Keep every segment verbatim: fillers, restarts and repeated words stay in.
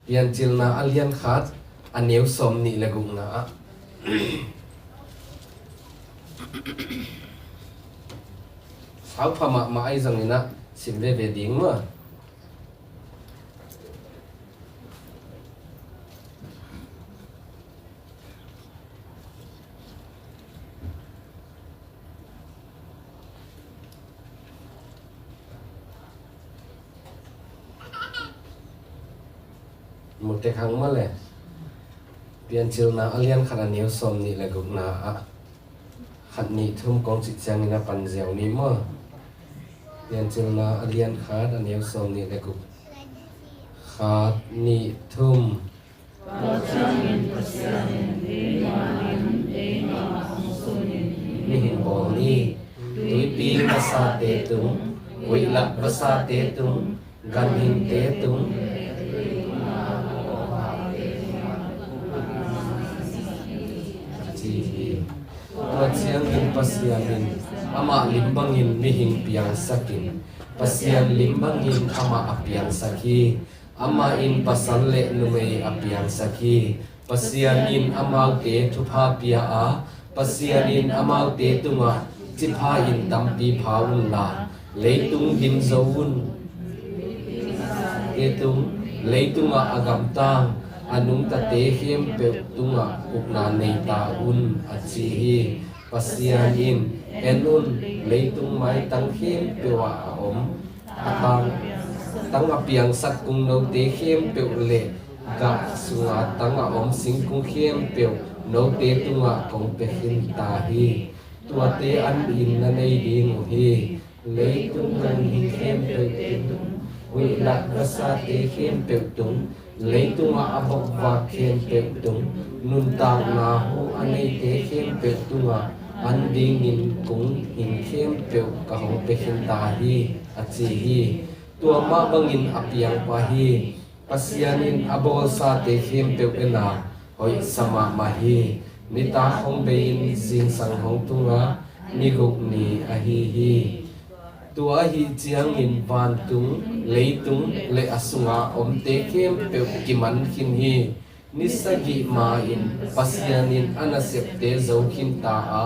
Piancilna a lian khat, a neu sawm nih le gukna ah. Sau pha mahmah ahi zongin ah sim veve ding maw? Mu tek hang maw le. Piancilna a lian khat, a neu sawm nih le gukna ah khat nih thum kong cih ciangin a pan ziau ni maw? Piancilna a lian khat, a neu sawm nih le guk. Khat, nih, thum. Tua ciangin Pasian in, "Keimah in eimah hong sunin, mihing bawl ni, tuipi vasate tung, huihlak vasate tung, ganhingte tung," a ci hi. Tua ciangin Pasian in amah lim bangin mihing piangsakin, Pasian lim bangin amah a piangsak hi. Amah in pasal le numei a piangsak hi. Pasian in amaute thupha pia a, Pasian in amaute tungah, "Cipha in tampi pha unla, leitung dim zo un. Te tung, leitungah a gamtang, a nungtate khempeuh tungah ukna nei ta un," a ci hi. Pasian in, "En un, leitung maitang khempeuh ah a om a tang, tang a piangsak kung note khempeuh le gah sunga tang a om singkung khempeuh note tungah kong pia khin ta hi. Tuate an in na nei ding uh hi. Leitung ganhing khempeuh te tung, huihlak vasate khempeuh tung, leitungah a bokvak khempeuh tung, nuntakna hu a neite khempeuh tungah an dingin kung hing khempeuh ka hong pia khin ta hi," a ci hi. Tua mah bangin a piang pah hi. Pasian in a bawlsate khempeuh en a, hoihsa mahmah hi. Nitak hong bei-in zingsang hong tung a, ni guk ni ahi hi. Tua ahih ciangin vantung, leitung le a sunga omte khempeuh kiman khin hi. Ni sagih ma-in Pasian in a nasepte zo khin ta a,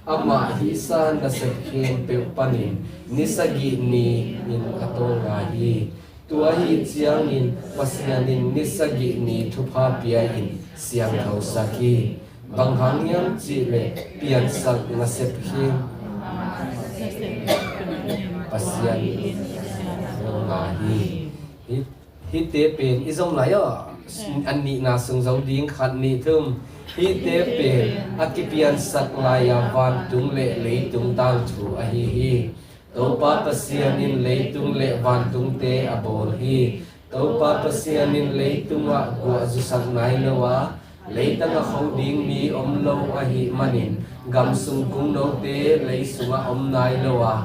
amah hihsa nasep khempeuh panin ni sagih ni-in a tawlnga hi. Tua ahih ciangin Pasian in ni sagih ni thupha pia-in siangthosak hi. Bang hang hiam cih leh piansak nasep khempeuh Pasian in a tawlnga hi. Hi Hihte pen i zom lai aw, a nihna sung zo ding, khat, nih, thum. Hihte pen a kipiansak lai-a vantung le leitung tangthu ahi hi. Topa Pasian in leitung le vantungte a bawl hi. Topa Pasian in leitungah guah zusak nai lo a, leitang a kho ding mi om lo ahih manin gam sung kung note lei sungah om nai lo a,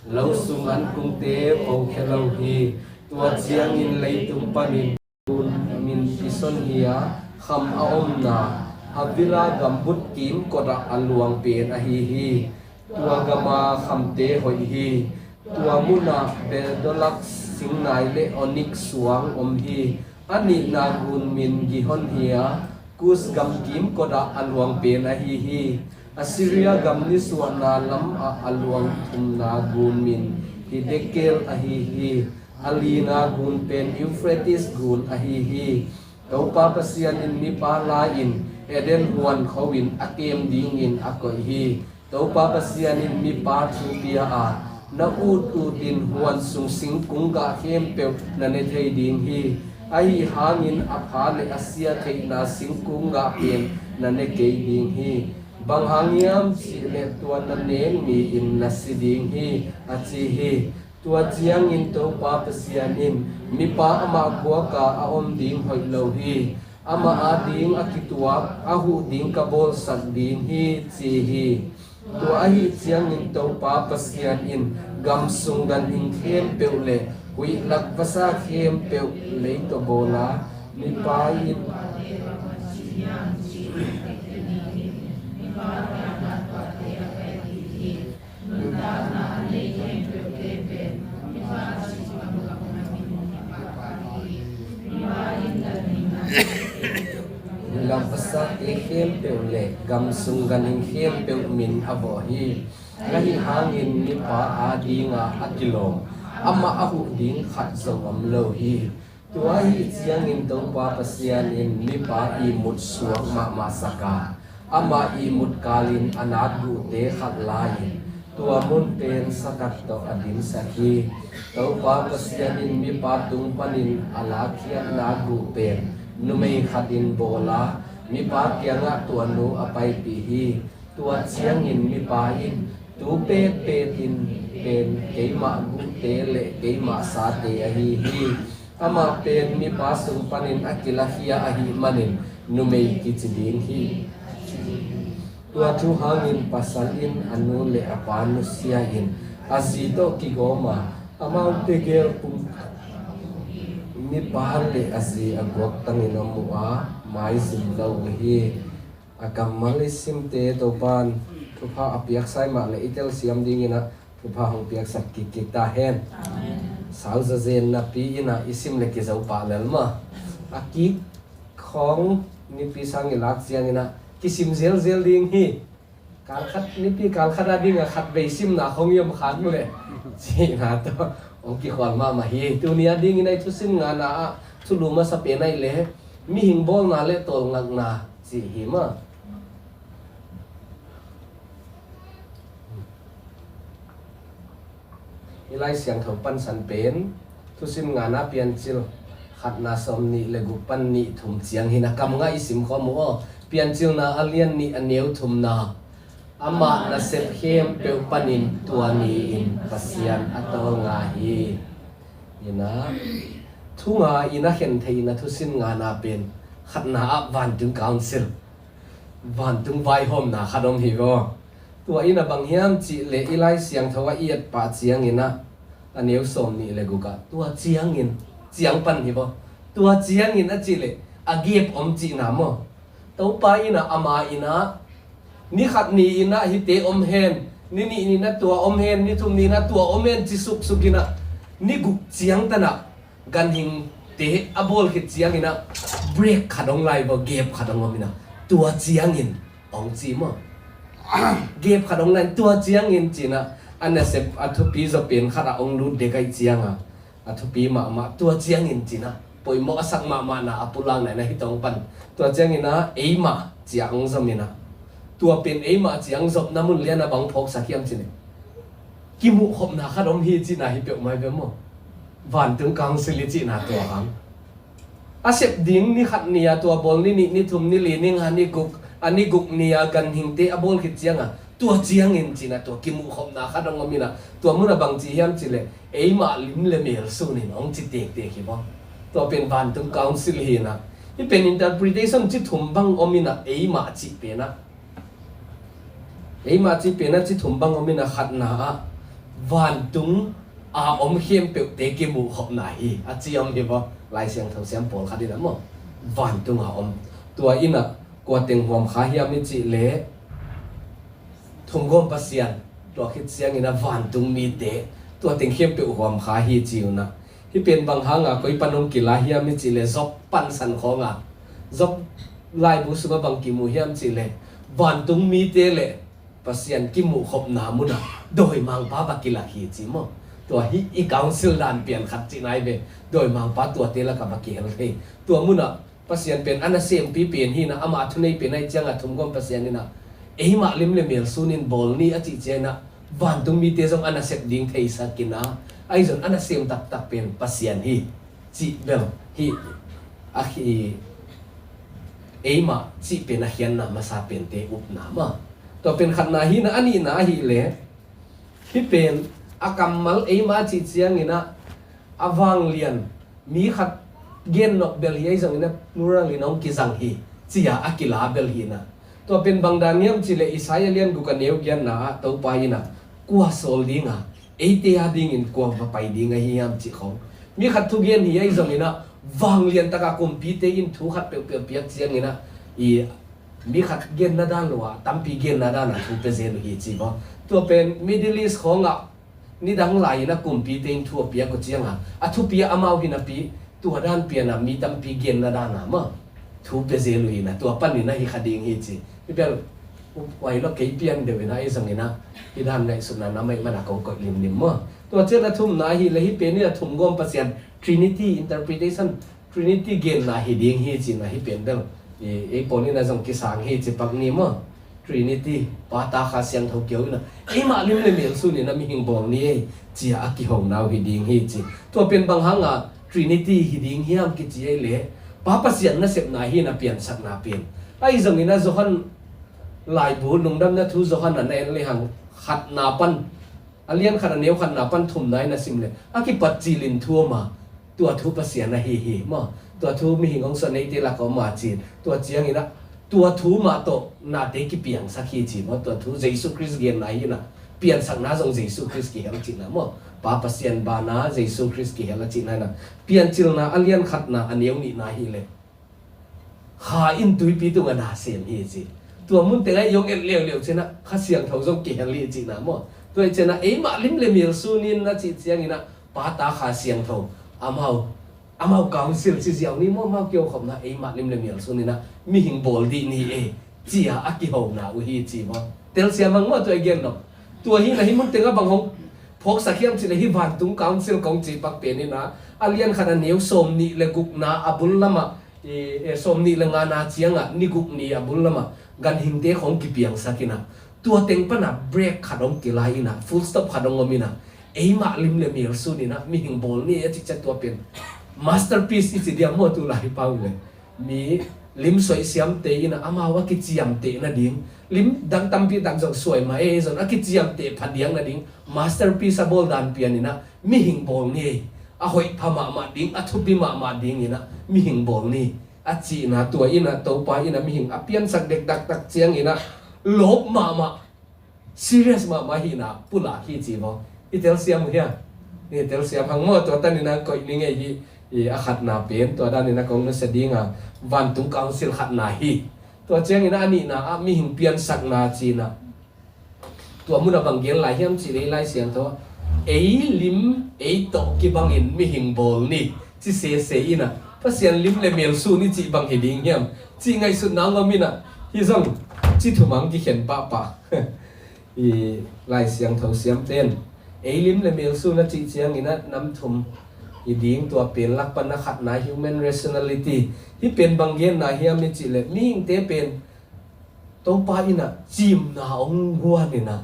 lo sung an kungte pokhia lo hi. Tua ciangin leitung panin gun min kison hi a, kham a omna Havilah gambut kimkotah a luang pen ahi hi. Tua gama khamte hoih hi. Tua munah beldolak singnai le onik suang om hi. A nihna gun min Gihon hi a, Kus gam kimkotah a luang pen ahi hi. Assiria gam nisuahna lamah a luang thumna gun min Hiddekel ahi hi. A lina gun pen Euphrates gun ahi hi. Topa Pasian in mipa la-in Eden huan kho-in a kem dingin a koih hi. Topa Pasian in mipa thu pia a, na ututin huan sung singkung gah khempeuh na ne thei ding hi. Ahi hangin a pha le a sia theihna singkung gah pen na ne kei ding hi. Bang hang hiam cih leh tua na nek mi-in na si ding hi, a ci hi. Tua ciangin Topa Pasian in, mipa amah guaka a om ding hoih lo hi. Amah ading a kituak a huh ding ka bawlsak ding hi, ci hi. Tua ahih ciangin Topa Pasian in gam sung ganhing khempeuh le huih lak vasa khempeuh lei tawh bawl a, mipa in Sate khempeuh le gam sung ganhing khempeuh min a vawh hi. Ahih hangin mipa adinga a kilawm, amah a huh ding khat zong om lo hi. Tua ahih ciangin Topa Pasian in mipa ihmut suak mahmah sak a, ama ihmut kalin a nakguhte khat la-in tua mun pen satak tawh a dimsak hi. Topa Pasian in mipa tung panin a lakkhiat nakguh pen numei khatin bawl a, mipa kiangah tua nu a paipih hi. Tua ciangin mipa in, tu petpet in pen keimah guhte le keimah sate ahi hi. Amah pen mipa sung panin a kilakhia ahih manin numei kici ding hi. Tua thu hangin pasal in a nu le a pa nusia-in a zi tawh kigawm a, amaute gel pum mipa le a zi a guaktangin om uh a, maizum lo uh hi. A kammal i simte Topan thupha a piaksa mah le i telsiam dingin ah thupha hong piaksak kikkik ta hen. Sau zazen napi in ah i sim le kizo pah lel mah. A kik khawng nipi sang i lak ciangin ah kisim zelzel ding hi. Kalkhat nipi kalkhat a ding a khatvei simna khawng i om khak le cihna tawh hong kikhual mahmah hi. Tuni a dingin ah i thusim ngana ah thulu masa pen ahih le mihing bawlna le tawlngakna cih hi mah. I Lai Siangtho pansan pen thusim ngana Piancil khatna sawm nih le guk pan nih thum ciang hi na, kam ngah i sim khawm uh aw. Piancilna a lian nih a neu thumna, amah nasep khempeuh panin tua ni-in Pasian a tawlnga hi. Hi na, thu nga in a khen theihna thusim ngana pen khatna ah vantung council, vantung vaihawmna khat om hi vaw. Tua in a bang hiam cih le i Lai Siangtho a i et pah ciangin ah a neu sawm nih le guk ah tua ciangin, ciang pan hi vaw. Tua ciangin a cih le a gap om cihna maw. Topa in ah ama in ah ni khat ni in ah hihte om hen, ni nih ni in ah tua om hen, ni thum ni in ah tua om hen ci suksuk in ah ni guk ciang tan ah ganhingte a bawl khit ciangin ah break khat hong lai vaw, gap khat hong om in ah tua ciangin hong ci maw. Gap khat hong lai, tua ciangin ci in ah a nasep a thupi zaw pen khat ah hong lut dek ahih ciang a, a thupi mahmah tua ciangin ci in ah poimawh a sak mahmahna a pulakna in ah hih tawh hong pan. Tua ciangin ah eimah ci a hong zom in ah, tua pen eimah ci a hong zopna mun lian a bang phawksak hiam cih le kimuhkhopna khat om hi cihna hi peuhmah hi ve maw. Vantung council i cihna tua hang. A sep ding ni khat ni a tua bawl ni nih, ni thum, ni li, ni nga, ni guk, a ni guk ni a ganhingte a bawl khit ciang a tua ciangin ci in ah tua kimuhkhopna khat hong om in ah tua mun a bang ci hiam cih le eimah lim le mel sun in hong ci tektek hi vaw. Tua pen vantung council hi in ah hih pen interpretation ci thum bang om in ah eimah cih pen ah Eimah cih pen a ci thum bang om in a khatna ah vantung a om khempeuhte kimuhkhopna hi a ci om hi vaw. Lai Siangtho siam pawlkhat in a maw, vantung a om. Tua in a kua teng huam kha hiam i cih leh thumgawm Pasian, tua khit ciangin a vantung mite, tua teng khempeuh huam kha hi ci un a. Hih pen bang hanga koi pan hong kila hiam i cih leh Job pansan khawng a, Job laibu sungah bang kimu hiam cih leh vantung mite le Pasian kimuhkhopna munah dawimangpa va kilak hi ci maw. Tua hih i council dan pian khat cihna hi ve. Dawimangpa tuate lakah va kihel thei. Tua munah Pasian pen a nasempi pen hi in a, amah a thunei pen ahih ciangah thumgawm Pasian in a, eimah lim le mel sun in bawl ni a cih ciangin a, vantung mite zong a nasep ding theisak in a, ahi zong a nasem taktak pen Pasian hi cih bel hi. A hi, eimah cih pen a khiatna masa pente upna mah. Tua pen khatna hi in a, a nihna ahih leh hih pen a kammal eimah a cih ciangin a, a vanglian mi khat gen nop bel hi ahi zongin a plural in hong kizang hi ci-a a kila bel hi in a. Tua pen bang dan hiam cih leh Isaiah lian guk a neu giatna ah Topa in a, kua sawl ding a, eite a dingin kua va pai ding ahi hiam cih khawng. Mi khat thugen hi ahi zongin a, vanglian takah kumpite in thu khat peuhpeuh piak ciangin a, i mi khat genna dan lo a tampi genna dan a thu pia zel uh hi ci maw. Tua pen Middle East khawngah nidang lai-in a kumpite in thu a piak uh ciangah a thupi a amau hi napi, tua dan pian a mi tampi genna dan a mah. thu pia zel uh hi na, tua panin a hi kha ding hi ci. Hi bel, uai lo kei pian deuh in a, ei zong in a, hi dan ngaihsutna na mai man a kong koih limlim maw. Tua ciang a thumna hi le, hi pen in a thumgawm Pasian, Trinity interpretation, Trinity genna hi ding hi ci na, hi pen bel. Ei, ei pawl in a zong kisang hi ci pak ni maw. Trinity, Pa, Ta, Kha Siangtho keu in a, eimah lim le mel sun in a mihing bawl ni ei, ci a a kiho na uh hi ding hi ci. Tua pen bang hang a Trinity hi ding hiam kici ei le, Pa Pasian nasepna hi na piansakna pen. Ahi zongin a Johan laibu, Lungdamna Thu Johan a na en le hang khatna pan, a lian khat a neu khatna pan thumna in a sim le, a kipat cilin thu a om a, tua thu Pasian ahi hi maw. Tua thu mihing hong suah neite lak a om a ci. Tua ciangin a, tua thu mah tawh nate kipiangsak hi ci maw. Tua thu Jesu Khrist genna hi na, piansakna zong Jesu Khrist kihel cihna maw. Pa Pasian bana Jesu Khrist kihel a cihna hi na. Piancilna a lian khatna a neu nihna hi le, Kha in tuipi tungah na sem hi ci. Tua mun tengah i hong et leuleu ciangin a Kha Siangtho zong kihel hi cihna maw. Tua hi ciangin a eimah lim le mel sun in a cih ciangin a Pa, Ta, Kha Siangtho, amau, amau council ci ziau ni maw, amau kiho khopna eimah lim le mel sun in a mihing bawl dih ni e, ci a a kihona uh hi ci maw. Telsiam hang maw tua i gen lo. Tua hi na hi mun tengah bang hong phawksak hiam cih le hi vantung council kong ci pak pen in a, a lian khat a neu sawm nih le gukna a bul lamah, i, e, sawm nih le ngana ciangah ni guk ni a bul lamah ganhingte khong kipiangsak in a, tua teng pana break khat hong kilai in a, full stop khat hong om in a, eimah lim le mel sun in a mihing bawl ni a cih ciang tua pen masterpiece i ci diam maw tu lai pau le. Mi lim soih siamte in a amau a kiciamteh nading, lim dang tampi tak zong suai mah e zong a kiciamteh phadiang nading masterpiece a bawl dan pian in a mihing bawl ni e. A hoih pha mahmah ding, a thupi mahmah ding in a mihing bawl ni a cihna tua in a Topa in a mihing a piansak dekdaktak ciangin a lawp mahmah, serious mahmah hihna pulak hi ci maw. I telsiam uh hia? I telsiam hang maw, tua tanin a koih ni ngei hi. I a khatna pen tua danin a kong nusia dinga vantung council khatna hi. Tua ciangin a nihna ah mihing piansakna cihna. Tua munah bang gen lai hiam cih leh Lai Siangtho, ei lim ei tawh kibangin mihing bawl ni ci sese in a, Pasian lim le mel sun i cih bang hi ding hiam cih ngaihsutna ngawm in a, hi zong ci thum ang kikhen pahpah. I Lai Siangtho siamten ei lim le mel sun a cih ciangin a nam thum hi ding, tua pen lak pan a khatna human rationality. Hi pen bang genna hiam i cih leh mihingte pen Topa in a cimna hong guan in a,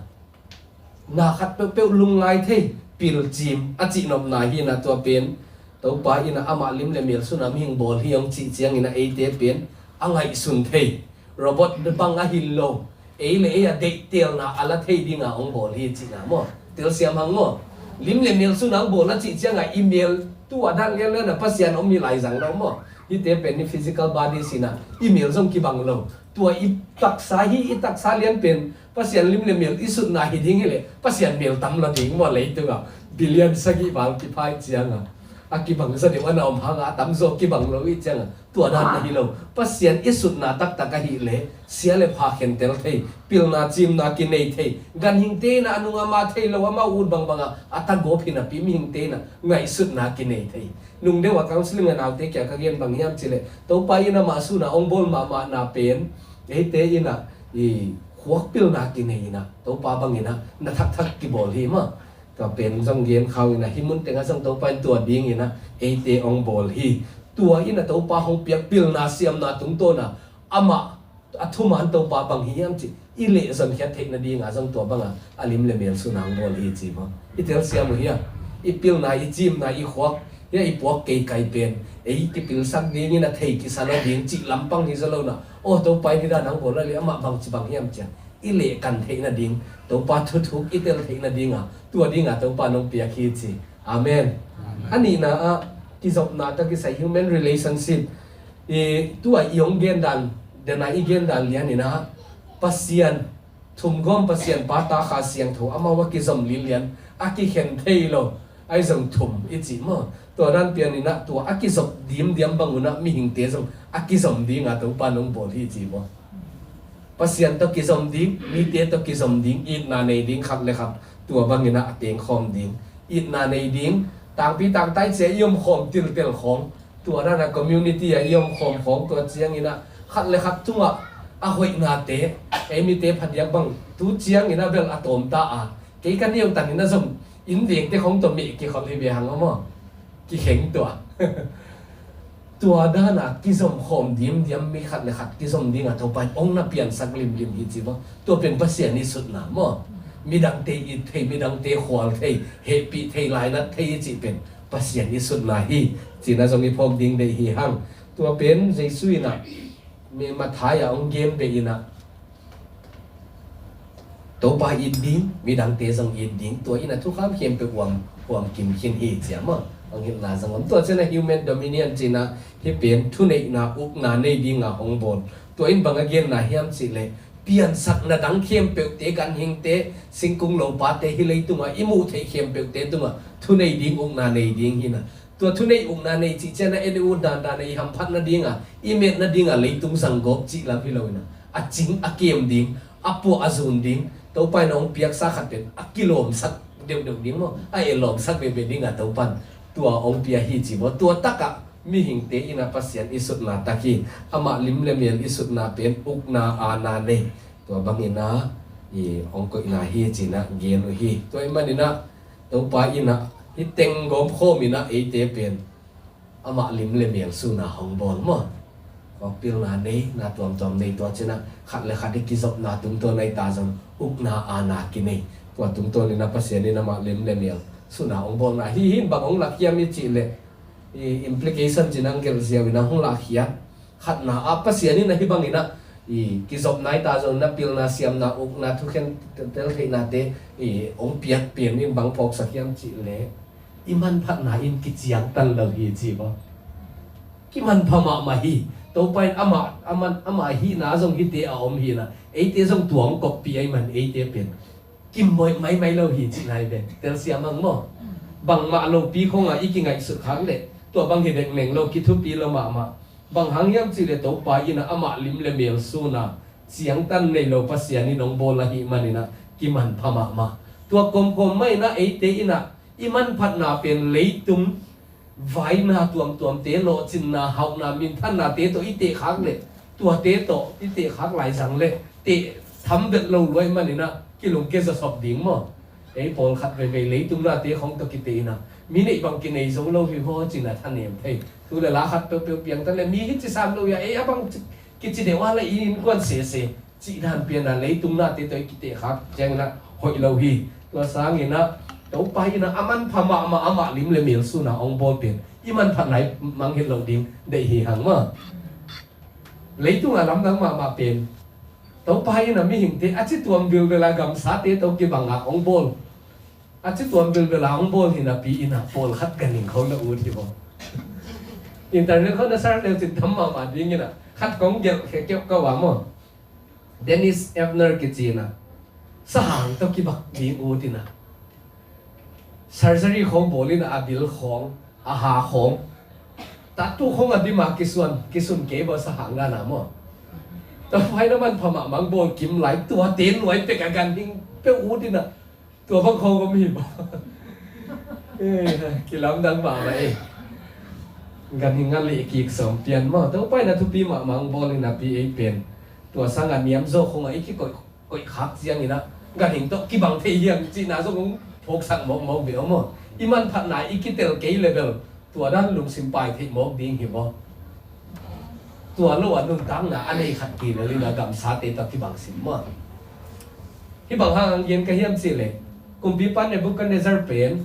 na khat peuhpeuh lungngai thei, pil cim a cihnopna hi in a, tua pen Topa in a amah lim le mel sun a mihing bawl hi hong cih ciangin a eite pen a ngaihsun thei, robot bang a hi lo, ei le ei a deihtelna a la thei dinga hong bawl hi cihna maw. Telsiam hang maw. Lim le mel sun a hong bawl a cih cianga i mel tu a dan lianlian a Pasian om hi lai zang lo maw. Hihte pen i physical body sin a i mel zong kibang lo. Tua i taksa hi, i taksa lian pen Pasian lim le mel i sutna hi ding hi leh Pasian mel tam lo ding maw, leitungah billion sagih val kiphai cianga a kibang zaw deuh a na om hanga a tamzaw kibang lo i cianga tua dan na hi lo. Pasian i sutna taktak ahih leh sia le pha khentel thei, pilna cimna kinei thei, ganhingte in a nung ama thei lo amau ut bangbanga a tagawp hi napi mihingte in a ngaihsutna kinei thei. Nung deuh a counseling a naute kia ka gen bang hiam cih leh Topa in amah sun a hong bawl mahmahna pen eite in a i khuak pilna kinei in a Topa bang in a na thakthak kibawl hi maw. Tua pen zong gen khau in a hi mun tengah zong Topa in tua ding in a eite hong bawl hi. Tua in a Topa hong piak pilna siamna tungtawn a amah a thuman Topa bang hi hiam cih i leh zonkhiat theih nadinga zong tua banga a lim le mel sun a hong bawl hi ci maw. I telsiam uh hia? I pilna, i cimna, i khuak, hia i puak keikai pen ei kipilsak dingin a thei kisa lo ding cih lampang hi zaw lo na. Aw, Topa in hi dan a hong bawl a leh amah bangci bang hiam cia i leh kan theih nading, Topa thuthuk i tel theih nadinga tua dinga Topa nong piak hi ci. Amen. Amen. A nihna ah kizopna tawh kisai human relationship. I tua i hong gen dan, dena i gen dan lian in a Pasian, thumgawm Pasian, Pa, Ta, Kha Siangtho amau a kizom linlian, a kikhen thei lo, ahi zong thum i cih maw. Tua dan pian in a tua a kizop dimdiam bang un a mihingte zong a kizom dinga Topa nong bawl hi ci maw. Pasian tawh kizom ding, mite tawh kizom ding, itna nei ding khat le khat, tua bangin a tengkhawm ding, itna nei ding, tangpi tangtai cia i om khawm tiltel khawm, Tua dan a community ah i om khawm khawng, tua ciangin ah khat le khat tungah a hoihnate, ei mite phadiak bang tu ciangin ah bel a tawmta a, kei ka neu tanin ah zong inn vengte khawng tawh meh kikhol hi ve hang aw maw. Kikheng tua. Tua dan a kizom khawm dimdiam, mi khat le khat kizom ding a Topa in hong na piansak limlim hi ci maw. Tua pen Pasian i sutna maw. Midangte it thei, midangte khual thei, hehpih thei, lainat thei i cih pen Pasian i sutna hi cih na zong i phawk ding deih hi hang. Tua pen Jesu in ah, mi Matthai ah hong gen beh in ah, Topa it ding, midangte zong it ding, tua in ah thukham khempeuh huam, huam kim khin hi ci a maw. Hong hilhna zong om. Tua ciang a human dominion cih na, hih pen thuneihna, ukna nei ding a hong bawl. Tua in bang a genna hiam cih leh, piansakna dang khempeuhte, ganhingte, singkung lopate, hih leitungah i muh theih khempeuhte tungah thunei ding, ukna nei ding hi na. Tua thunei ukna nei cih ciang a, en i ut dandan a i hamphat nading a, i met nading a leitung zanggawp cih lam hi lo in ah, a cing a kem ding, a puah a zun ding, Topa in hong piaksa khat pen a kilawmsak deuhdeuh ding maw, a etlawmsak veve ding a Topa in tua hong pia hi ci maw. Tua tak ah mihingte in ah Pasian i sutna tak hi. Amah lim le mel i sutna pen ukna, aana nei, tua bang in ah i hong koihna hi ci na gen uh hi. Tua ahih manin ah Topa in ah hih teng gawm khawm in ah eite pen amah lim le mel sun a hong bawl maw. Kawkpilna nei, na tuamtuam nei, tua ciang a khat le khat i kizopna tungtawn a i ta zong ukna, aana kinei. Tua tungtawn in ah Pasian in amah lim le mel sun a hong bawlna hi. Hih in bang hong lak hiam i cih leh, i implication cih na hong gelh ziau in ah hong lak hiam. Khatna ah Pasian in ah hih bang in ah i kizopna i ta zong in ah pilna, siamna, ukna, thukhen tel theihnate i hong piak pen in bang phawksak hiam cih leh, i manphatna in kiciangtan lo hi ci maw. Kimanpha mahmah hi. Topa in amah, amah, amah hihna zong hihte a om hi na, eite zong tua hong koppih ahih man eite pen kimawi maimai lo hi cihna hi ve. Telsiam hang maw. Bangmah lopi khawng a i kingaihsut khak leh tua bang hi vek neng lo, kithupi lo mahmah. Bang hang hiam cih leh Topa in ah amah lim le mel sun a ciangtan nei lo Pasian in hong bawl ahih manin ah kimanpha mahmah. Tua kawmkawm mah in ah eite in ah i manphatna pen leitung vaina tuamtuamte, lawhcinna, hauhna, minthannate tawh i tehkhak leh, tuate tawh i tehkhak lai zang leh teh tham vet lo lua ahih manin ah kilungkia zawsop ding maw. Ei pawlkhat veivei leitung nate khawng tawh kiteh in ah mi neih bang kinei zo lo hi maw cih na thanem thei. Thu le la khat peuhpeuh piang ta leh mi hi ci sam lo hi a, ei a bang ci, kici deuh a leh i innkuan sese cih dan pian a leitung nate tawh i kitehkhak ciangin ah hoih lo hi. Tua sangin ah Topa in ah a manpha mahmah, amah lim le mel sun a hong bawl pen i manphatna i mangngilh loh ding deih hi hang maw. Leitung a lamdang mahmah pen Topa in ah mihingte a ci tuam vilvel a gamsate tawh kibang a hong bawl. A ci tuam vilvel a hong bawl hi napi in ah pawlkhat ganhing khawng na ut hi maw. Internet khawng na search leu cin tam mahmah ding in ah, khat kong gelh khia keuh ka uh a maw. Dennis Ebner kici in ah, sahang tawh kibang ding ut in ah, surgery khawng bawl in ah a bil khawng, a ha khawng, tattoo khawng a dim a kisuan, kisun kei bawl sahang dan a maw. Tua pai na manpha mahmah hong bawl kim lai, tuate nuai pek a ganhing peuh ut in ah, tua bang khawng om hi maw. Eh, kilamdang mahmah ei. Ganhing a leh kik sawm pian maw. Topa in ah thupi mahmah hong bawl hi napi ei pen tua sang a niam zaw khawng a i kikoih, koih khak ciangin ah ganhing tawh kibang thei hiam cihna zong hong phawksak mawkmawk ve aw maw. I manphatna i kitel kei leh bel tua dan lungsim pai theih mawk ding hi maw. Tua lo a nuntakna a nei khat kibel in ah gamsate tawh kibang sim maw. Hih bang hang hong gen ka hiam cih leh, kumpipa Nebuchadnezzar pen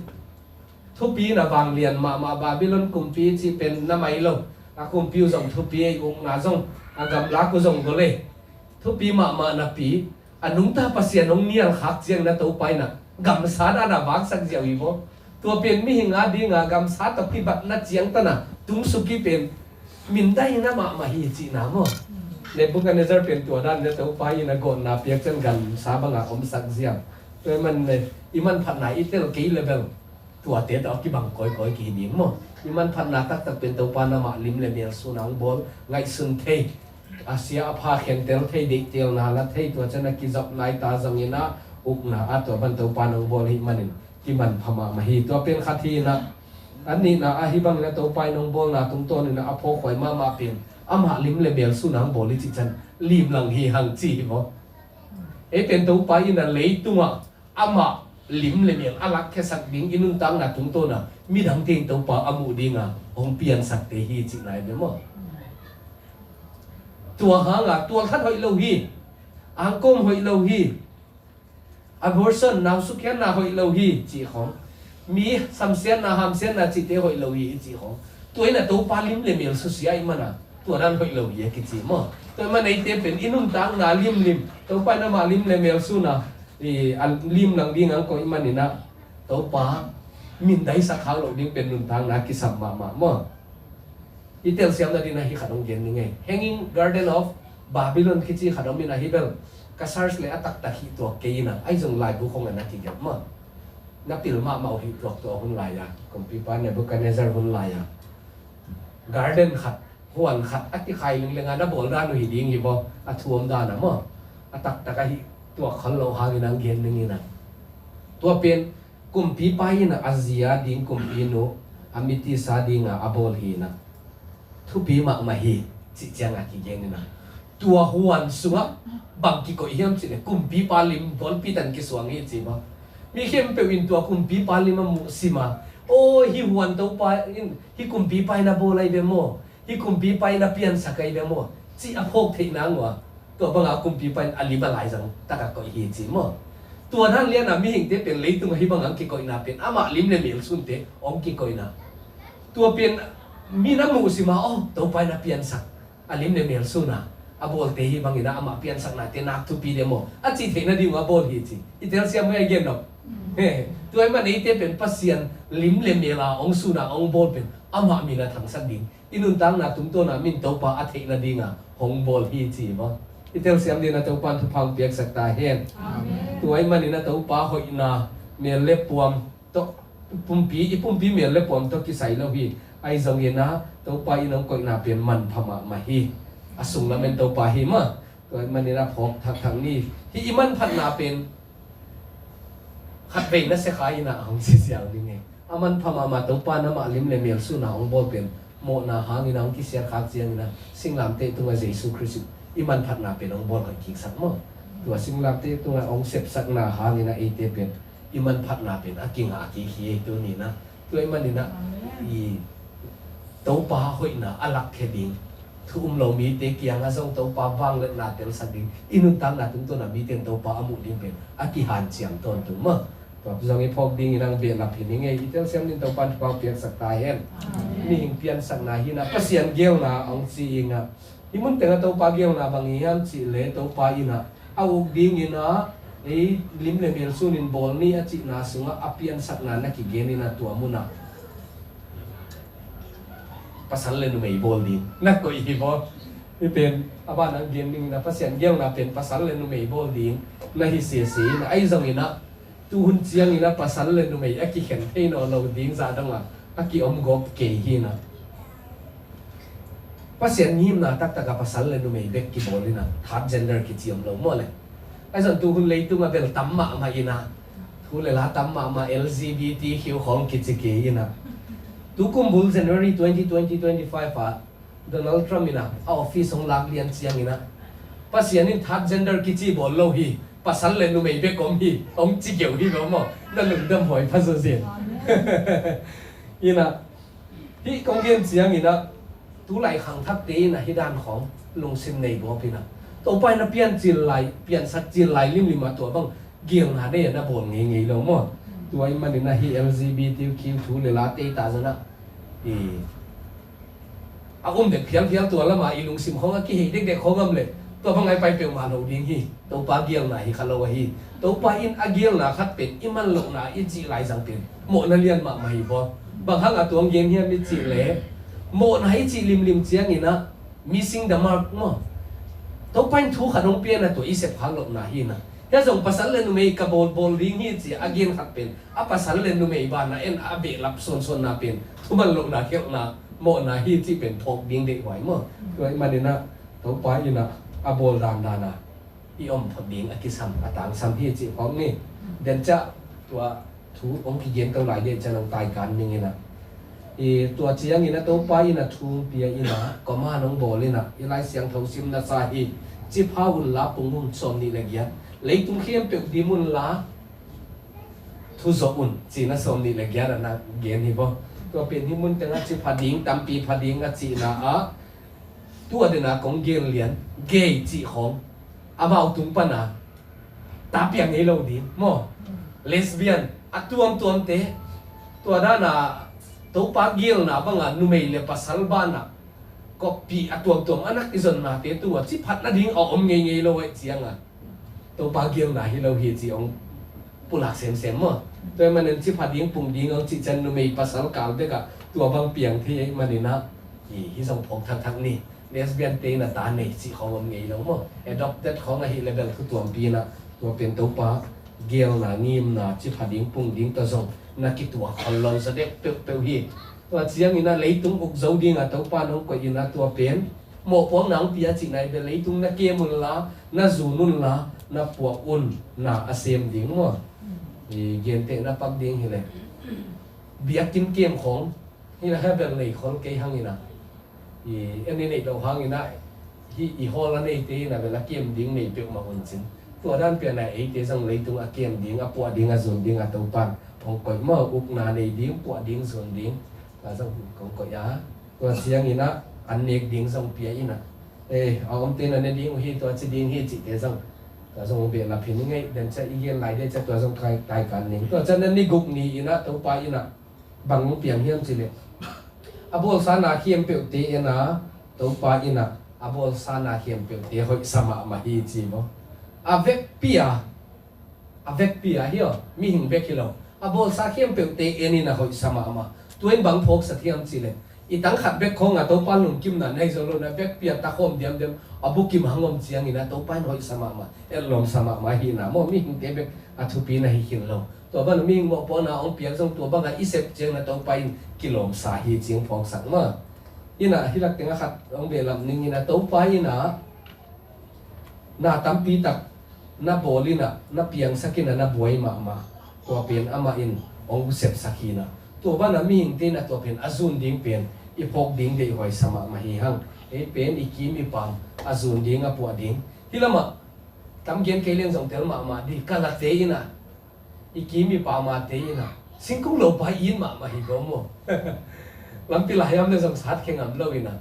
thupi in ah vanglian mahmah, Babylon kumpi cih pen na mai lo. A kumpi uh zong thupi ei, ukna zong, a gamlak uh zong gol ei. Thupi mahmah napi a nungta Pasian hong nial khak ciangin ah Topa in ah gamsa dan a vaksak ziau hi maw. Tua pen mihing a ding a gamsa tawh kibatna ciangtan a tungsuk i pen mindaina mahmah hi cihna maw. Nebuchadnezzar pen tua dan in ah Topa in ah gawnna piak ciang gamsa bang a omsak ziau. Tua ahih man leh i manphatna i tel kei leh bel tuate tawh a kibang kawikawi kihi ding maw. I manphatna taktak pen Topa in amah lim le mel sun a hong bawl, ngaihsun thei, a sia a pha khentel thei, deihtelna la thei, tua ciang a kizopna i ta zongin ah ukna a tua bang Topa in hong bawl ahih manin kimanpha mahmah hi. Tua pen khat hi in ah, A nihna ah hih bangin a Topa in hong bawlna tungtawnin a phawkhuai mahmah pen amah lim le mel sun a hong bawl i cih ciang limlang hi hang ci hi maw? Ei pen Topa in a leitungah amah lim le mel a lakkhiasak ding i nuntakna tungtawn a midangte in Topa a muh dinga hong piansakte hi cihna hi ve maw? Tua hanga tualthat hoih lo hi, angkawm hoih lo hi, abortion, nau sukkhiatna hoih lo hi cih khawng, mi samsiatna hamsiatna cihte hoih lo hi i cih khawng, tua in a Topa lim le mel susia i mana tua dan hoih lo hi a kici maw? Tua i mana eite pen i nuntakna limlim Topa in amah lim le mel suna i a limlang ding ang koih maninah Topa mindaisak hang loh ding pen nuntakna kisam mahmah maw? I telsiamna dingin a hih khat hong gen ning ei. Hanging Garden of Babylon kici khat om in a hih bel ka search le a taktak hih tuak kei in a, ahi zong laibu khong a na kigelh maw? Na pil mahmah uh hih tuak tua hun lai-a kumpipa Nebuchadnezzar hun lai-a garden khat, huan khat a kikhai linglenga na bawl dan uh hi ding hi baw, a thuam dan a maw? A taktak a hih tuak khol loh hangin ang gen ning in a. Tua pen kumpipa in a zia ding kumpinu a mitisa dinga a bawl hi in a, thupi mahmah hi cih cianga kigen in a. Tua huan sungah bang kikoih hiam cih le kumpipa lim gualpi tan kisuang hi ci bang. Mi khempeuh in tua kumpipa lim a muhsima, aw hih huan Topa in, hih kumpipa in a bawl ahi ve maw? Hih kumpipa in a piansak ahi ve maw? Cih a phawk theih nang uh a, tua banga kumpipa in a lim a laizang taka koih hi ci maw? Tua dan liana mihingte pen leitung ahi banga ang kikoihna pen amah lim le mel sunte hong kikoihna. Tua pen mi na muhsima, aw Topa in a piansak a lim le mel suna a bawlte hi bangin a amah piansaknate nak thupi de maw? A cih theihna ding uh a bawl hi ci. I telsiam mai a gen lo. He, tua i man eite pen Pasian lim le mela hong suna hong bawl pen amah min a thangsak ding, i nuntakna tungtawna min Topa a theihna dinga hong bawl hi ci maw? I telsiam dingin a Topa in thupha hong piaksak ta hen. Amen. Tua i manin a Topa hoihna mel le puam tawh pumpi, i pumpi mel le puam tawh kisai lo hi. Ahi zongin a Topa in hong koihna pen manpha mahmah hi. A sung lamen Topa hi mah. Tua i manin a phawk thakthak ni. Hih i manphatna pen khat vei na sia kha in a hong sisiang ding e. A manpha mahmah Topa in amah lim le mel suna hong bawl pen mawhna hangin a hong kisiat khak ciangin a singlamteh tungah Jesu Khrist i manphatna pen hong bawl hoih kiksak maw? Tua singlamteh tungah hong sepsakna hangin a eite pen i manphatna pen a kingah a kik hi ei tuni in a. Tua i manin a i Topa hoihna a lakkhia ding, thu um lo mite kiangah zong Topa vangliatna telsak ding, i nuntakna tungtawna mite in Topa a muh ding pen a kihanciam tawntung maw? Tua zong i phawk dingin ang behlap hi ning ei. I telsiam dingin Topa in thupha hong piaksak ta hen. Amen. Mihing piansakna hi in a Pasian geelna hong ci ing a. Hih mun tengah Topa geelna bang hi hiam cih le Topa in a a uk dingin a ei lim le mel sunin bawl ni a cihna sungah a piansakna na kigen in a tua munah pasal le numei bawl ding na koih hi baw. Hih pen a ban ang gen dingin a Pasian geelna pen pasal le numei bawl ding na hi sese in a, ahi zongin a tuhun ciangin a pasal le numei a kikhen thei nawn lo ding zah dongah a kiom gawp kei hi in a. Pasian ngimna taktak a pasal le numei bek kibawl in a, third gender kici om lo maw le? Ahi zong tuhun leitung a bel tam mahmah in a, thu le la tam mahmah L G B T Q khawng kici kei in a. Tukum bul January twenty twenty twenty-five a Donald Trump in a, a office hong lak lian ciangin a, Pasian in third gender kici bawl lo hi, pasal le numei bek om hi, hong ci keu hi lo maw? Na lungdam huai pha zawzen. In a, hih kong gen ciangin a, tulai khangthakte in a hih dan khawng lungsim nei gawp in a, Topa in a piancil lai, piansak cil lai limlim a tua bang geelna nei a na bawl ngeingei lo maw? Tua i manin a hih L G B T Q thu le la tei ta zan a, i a um dek phialphial tua lama i lungsim khawng a kihei dekdek khawng am le tua bang ai pai peuhmah lo ding hi. Topa geelna hi kha lo ahi. Topa in a geelna khat pen i man lohna i cih laizang pen mawhna lian mahmah hi baw. Bang hang a tuang gen hiam i cih le mawhna i cih limlim ciangin a missing the mark maw? Topa in thu khat hong pia in a tua i sep khak lohna hi in a. Hia zong pasal le numei ka bawlbawl ding hi ci a gen khat pen a pasal le numei bana en a behlap suansuanna pen thuman lohna khelhna mawhna hi cih pen phawk ding deihhuai maw? Tua i manin a Topa in a a bawl dandan a i om phot ding a kisam a tangsam hi cih phawk ni. Dencah tua thu hong kigen to lai deh cian hong taikan ning in a I tua ciangin a Topa in a thu hong pia in a, command hong bawl in a, i Lai Siangtho sim na sa hi. Ci pha unla pung un sawm nih le giat. Leitung khempeuh dim unla thu zawh un, cihna sawm nih le giat a na gen hi vaw. Tua pen hih mun tengah ci pha ding, tampi pha ding a cihna ah, tua dena kong gen lian, gay cih khawng, amau tung pana ta piang ngei lo ding maw? Lesbian a tuamtuamte, tua dana Topa gelna banga numei le pasal bana koppih a tuamtuam a nak i zonnate tua ci phat nading a om ngeingei lo aih cianga, Topa gelna hi lo hi ci hong pulak semsem maw? Tua ahih manin ci pha ding pung ding hong cih ciang numei pasal kal bekah tua bang piang thei ahih maninah, hi, hi zong phawk thakthak ni. Lesbian te in a ta nei cih khawng om ngei lo maw? Adopted khawng ahih le bel thu tuampi inah, tua pen Topa gelna, ngimna, ci pha ding pung ding tawh zong na kituak khol lo zaw deuh peuhpeuh hi. Tua ciangin a leitung uk zo dinga Topa nong koih in a, tua pen mawhpuakna hong pia cihna hi ve. Leitung na kem unla, na zun unla, na puah un, na a sem ding maw? I gentehna pak ding hileh, biakinn kem khawng hi na, hi bel nei khol kei hang in a, i en i neih loh hangin a, hih i hawl a neite in a bel a kem ding nei peuhmah un cin. Tua dan pian a eite zong leitung a kem ding, a puah ding, a zun ding a Topan hong koih maw? Ukna nei ding, puah ding, zun ding, tua zong hong koih a, tua ciangin a an nek ding zong pia in a, eh, a omte na ne ding uh hi, tua ci ding hi cihte zong, tua zong hong behlap hi ni ngei. Den ciah i gen lai de ciah tua zong tai, taikan ning. Tua ciah na ni guk ni in a Topa in a bang hong piang hiam cih leh, a bawlsa na khempeuhte en a, Topa in a, a bawlsa na khempeuhte hoihsa mahmah hi ci maw? A vekpi a, a vekpi a hi aw, mihing vek hi lo, a bawlsa khempeuhte en in a hoihsa mahmah. Tua in bang phawksak hiam cih leh, i tang khat bek khawng a Topa lungkimna na hi zo lo na, vekpi a takhawm diamdiam a bukim hang om ciangin a Topa in hoihsa mahmah, etlawmsa mahmah hi na maw? Mihingte bek a thupi na hi khin lo. Tua bana mihing mawhpuakna hong piak zong tua banga i sep ciang na Topa in kilawmsa hi cih hong phawksak maw? In a hih lak tengah khat hong behlap ning in a, Topa in a na tampi tak na bawl in a, na piangsak in a, na buai mahmah. Tua pen amah in hong sepsak hi na. Tua bana mihingte in a tua pen a zun ding pen i phawk ding deihhuai sa mahmah hi hang. Ei pen i kim i pam a zun ding, a puah ding. Hih lamah tam gen kei leng zong tel mahmah dih, Kalate in a, i kim i pamate in a, singkung lopa i it mahmah hi ko maw? Lampi lai hiam le zong sat khe ngam lo in a,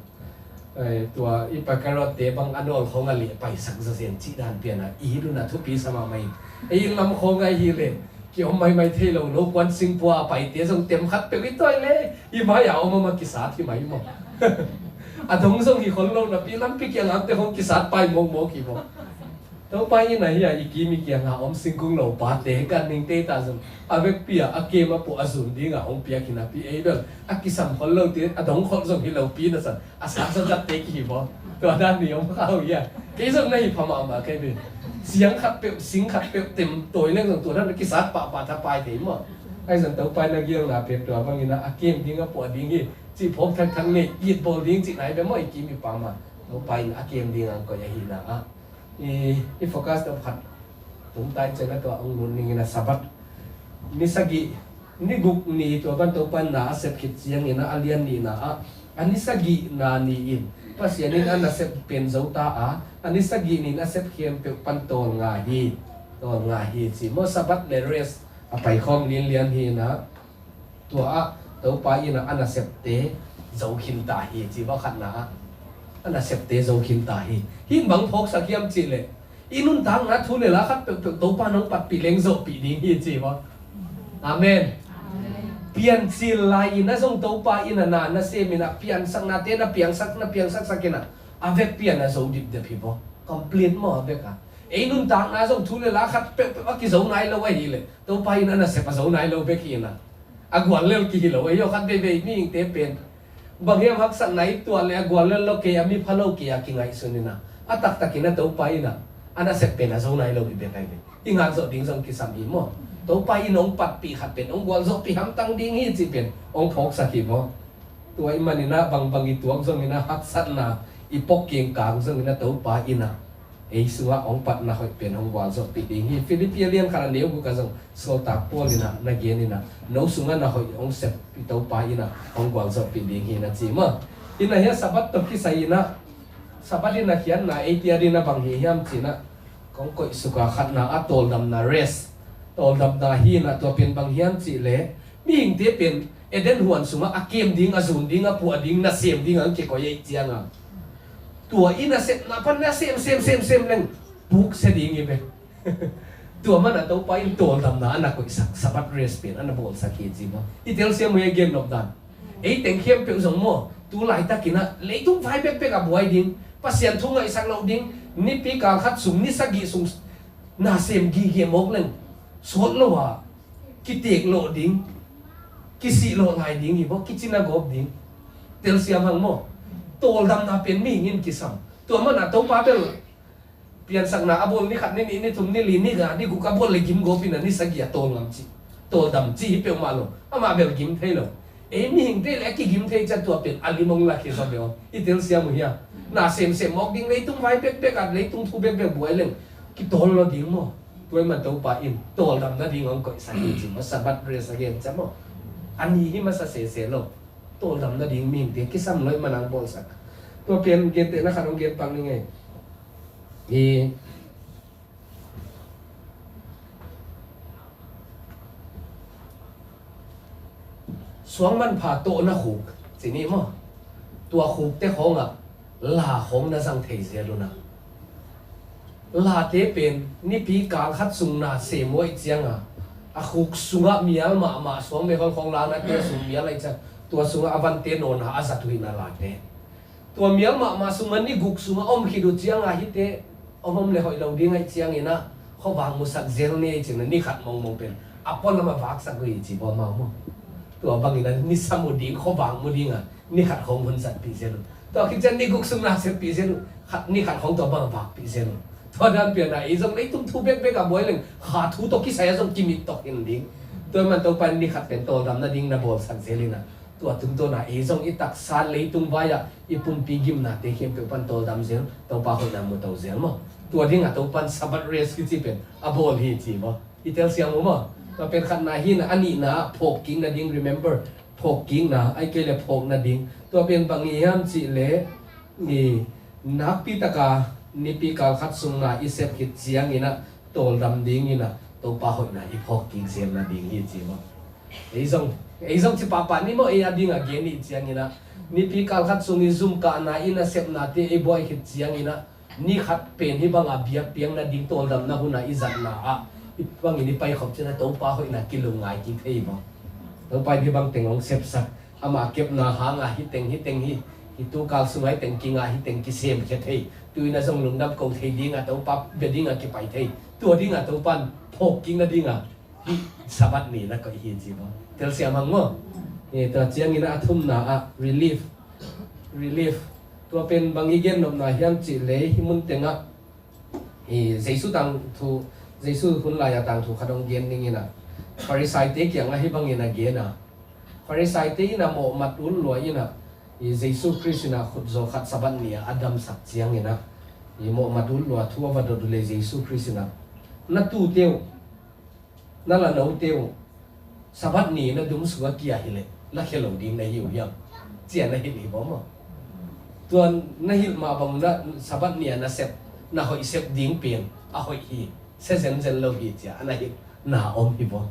eh, tua i pakarotte bang a nawl khawng a leh paisak zawzen cih dan pian a i it un a thupi sa mahmah in. Ei inn lam khawng a hi le kiom maimai thei lo, lo kuan singpua a paite zong tem khat peuh i tawi le i mai a om om a kisat hi mai maw? A dong zong hi khol lo napi lampi kiang amte khawng kisat pai mawkmawk hi maw? Topa in a hi a, i kim i kianga om singkung lopate kan ningte ta zong a vekpi a, a kem a puah a zun dinga hong piak hi napi, ei bel a kisam khol lote, a dong khol zong hi lopi na san a sat zatzat te kihi baw. Tua dan ni om kha uh hi a. Kei zong na hi pha mahmah kei ve. Siang khat peuh, sing khat peuh tem tawi leng zong tua dan a kisat pahpah tha pai thei maw? Ai zan Topa in a gialna pek tua bangin a, a kem ding a puah ding hi cih phawk thakthak ngei, it bawl ding cih nai ve maw, i kim i pam a. Topa in a kem ding ang koih ahihna ah. I, i focus deuh khat tum tai ciangin a tua hong lut ning in a, Sabbath ni sagih, ni guk ni tua ban Topa in na a sep khit ciangin a, a lian nihna ah, a ni sagihna ni in Pasian in a nasep pen zo ta a, a ni sagih ni in a sep khempeuh pan tawlnga hi, tawlnga hi ci maw? Sabbath le rest a paikhawm linlian hi in a. Tua ah Topa in a, a nasepte zo khinta hi ci, va khatna ah a nasepte zo khinta hi. Hih in bang phawksak hiam cih leh, i nuntakna thu le la khat peuhpeuh Topa nong patpih leng zawhpih ding hi ci va. Amen. Piancil lai in a zong Topa in a na nasem in a, piansaknate na piangsak, na piangsaksak in a, a vekpi a na zo dipdep hi va. Complete maw a vek a? Ei nuntakna zong thu le la khat peuhpeuh a kizo nai lo ahih leh Topa in a nasep a zo nai lo bek hi in a. A guallel kihi lo ei aw, khat veivei mihingte pen bang hiam haksatna i tuah le a guallel lo kei, a mipha lo kei a kingaihsun in a, a taktakin a Topa in a, a nasep pen a zo nai lo hi bek ai ve. I ngak zawh ding zong kisam hi maw? Topa in hong patpih khat pen hong gualzawhpih hamtang ding hi cih pen hong phawksak hi maw? Tua i manin a bangbang i tuak zongin a, haksatna i pok kengkang zongin a Topa in a ei sungah hong patna hoih pen hong gualzawhpih ding hi. Filipi a lian khat a neu guk ah zong sawltak Paul in ah na gen in ah, no sungah na hoih hong sep i Topa in ah hong gualzawhpih ding hi na ci maw. In ah hiah Sabbath tawh kisai in ah, Sabbath in ah khiatna ei tia ding a bang hi hiam ci in ah, kong koih suk a, khatna ah tawldamna, rest, tawldamna hi in ah, tua pen bang hiam cih leh mihingte pen Eden huan sungah a kem ding, a zun ding, a puah ding, nasem ding ah hong kikoih ahih ciangin, tua i nasepna pan na sem, sem, sem, sem leng puksia ding hi ve. Tua man a Topa in tawldamna a na koihsak, Sabbath rest pen a na bawlsak hi ci maw. I telsiam uh hia, gennop dan. Ei teng khempeuh zong maw, tu laitakin ah leitung vai bekbek a buai ding, Pasian thu ngaihsak loh ding, nipi kal khat sung, ni sagih sung nasem gige mawk leng, sawt lo a, kitek lawh ding, kisih lawh lai ding hi maw, kicin a gawp ding. Telsiam hang maw. Tawldamna pen mihing in kisam. Tua man a Topa bel piansakna a bawl ni khat, ni nih, ni thum, ni li, ni nga, ni guk a bawl leh gim gawp in ah ni sagih a tawl ngam cih, tawldam cih hi peuhmah lo. Amah bel gim thei lo. Ei mihingte leh a kigim thei ciang tua pen a lim hong lak hi zaw bel. I telsiam uh hia? Na semsem mawk ding, leitung vai bekbek ah leitung thu bekbek buai leng kitawl lo ding maw. Tua ahih man Topa in tawldam nading hong koihsak hi ci maw, Sabbath rest a gen ciang maw. A ni hi masa sese lo. Tawldam nading mihingte kisam lo ahih man hong bawlsak. Tua pen gentehna khat hong gen pak ning ei. I suang manpha tawhna khuk ci ni maw. Tua khukte khawngah la khawng na zang thei zel uh na. Late pen nipi kal khat sung na sem uh ahih ciangin, a khuk sungah mial mahmah, suang meihol khawng laknate sung mial ahih ciang, tua sungah a vante nawna a zat uh hi na late. Tua mial mahmah sungah ni guk sungah om khit uh ciangin hihte om om leh hoih lo ding ahih ciangin ah, khuavak musak zel ni ei ci-in ah ni khat mongmong pen a pualam a vaksak uh hi ci bawm a om uh. Tua bangin ah ni sam uh ding, khuavak mu ding a ni khat khawng hun zatpih zel uh. Tua khit ciang ni guk sung na seppih zel uh, khat, ni khat khawng tua bang a vakpih zel uh. Tua dan pian ah ei zong leitung thu bekbek a buai leng, kha thu tawh kisai ah zong kimit tawk hi ding. Tua ahih man Topa in ni khat pen tawldam nading na bawlsak zel in ah, tua tungtawn ah ei zong i taksa leitung vai-ah i pumpi gimnate khempeuh pan tawldam zel, Topa hoihna mu to zel maw. Tua dingah Topa in Sabbath rest kici pen a bawl hi ci maw. I telsiam uh maw. Tua pen khatna hi in ah, a nihna ah phawkkik nading, remember, phawkkikna, ahih kei leh phawk nading. Tua pen bang hi hiam cih leh, i nakpi taka nipi kal khat sung na i sep khit ciangin ah tawldam dingin ah Topa hoihna i phawkkik zel nading hi ci maw. Ei zong, ei zong ci pahpah ni maw, ei a dingah gen i hih ciangin ah, nipi kal khat sung i zumkahna, i nasepnate ei buai khit ciangin ah, ni khat pen hih bangah biakpiakna ding tawldamna hun ah i zatna ah, hih bangin i paikhop ciangin ah Topa hoihna kilungngai kik thei hi maw. Topa in hih bang teng hong sepsak, ama kepna hangah hih teng, hih teng hi, hih tu kal sungah hih teng kingah, hih teng kisemkhia thei, tu-in ah zong lungdam ko thei dingah, Topa bia dingah kipai thei. Tua dingah Topa in phawkkik nadingah hih Sabbath ni na koih hi ci maw. Telsiam hang maw. Eh, tua ciangin ah a thumna ah relief. Relief. Tua pen bang i gennopna hiam cih leh hih mun tengah, eh, Jesu tangthu, Jesu hun lai-a tangthu khat hong gen ning in ah, Farisaite kiangah hih bangin a gen a. Farisaite in ah mawhmat ut lua in ah, eh, Jesu Khrist in ah khutzaw khat Sabbath ni-ah a damsak ciangin ah, eh, mawhmat ut lua thu a va dot uh leh Jesu Khrist in ah, na tute uh, na la note uh Sabbath ni na dum sungah kia hi leh lakhia lo ding na hi uh hiam, ci-a na hilh hi bawm maw. Tua na hilh mah bang na Sabbath ni-a na sep, na hoih sep ding pen a hoih hi, sia zenzen lo hi, ci-a a na hilhna om hi bawm.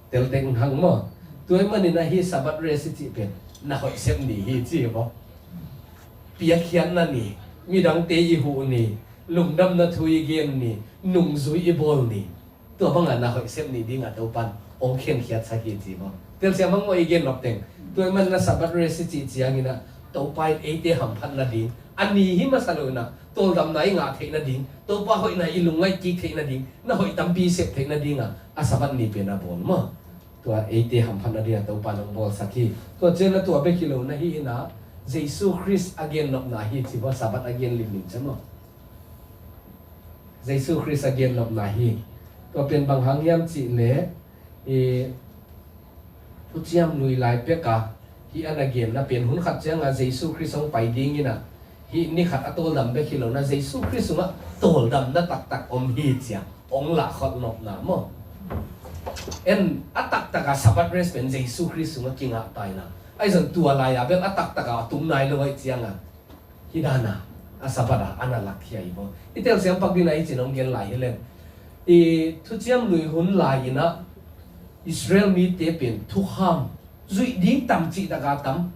Teltek hang maw. Tua ahih manin ah hih Sabbath rest i cih pen na hoih sep ni hi ci hi bawm. Piakkhiatna ni, midangte i huh ni, lungdamna thu i gen ni, nungzui i bawl ni. Tua bangah na hoih sep ni dingah Topa in hong khenkhiatsak hi ci maw. Telsiam hang maw, i gennop teng. Tua ahih manin ah Sabbath rest i cih ciangin ah Topa in eite hamphat nading, a ni hi masa lo in ah tawldamna i ngah theih nading, Topa hoihna i lungngaih kik theih nading, na hoih tampi sep theih nadingah a Sabbath ni pen a bawl maw. Tua eite hamphat nadingah Topa in hong bawlsak hi. Tua ciangin ah tua bek hi lo na hi in ah, Jesu Khrist a gennopna hi ci maw, Sabbath a gen limlim ciang maw. Jesu Khrist a gennopna hi. Tua pen bang hang hiam cih leh, i, Thuciam Lui lai pek a hih a na genna pen, hun khat ciangah Jesu Khrist hong pai dingin ah, Hih ni khat a tawldam bek hi lo na, Jesu Khrist sungah tawldamna taktak om hi ci-a hong lahkhol nopna maw? En, a taktak a Sabbath rest pen Jesu Khrist sungah kingah ta hi na. Ahi zong tua lai-a bel a taktak a tung nai lo ahih ciangin, hih dan a, a Sabbath a, a na lak hi a hi maw? I telsiam pak ding a, hih ci-in hong gen lai hi leng, i Thuciam Lui hun lai-in ah Israel mite pen thukham zuih ding tam cih tak a tam.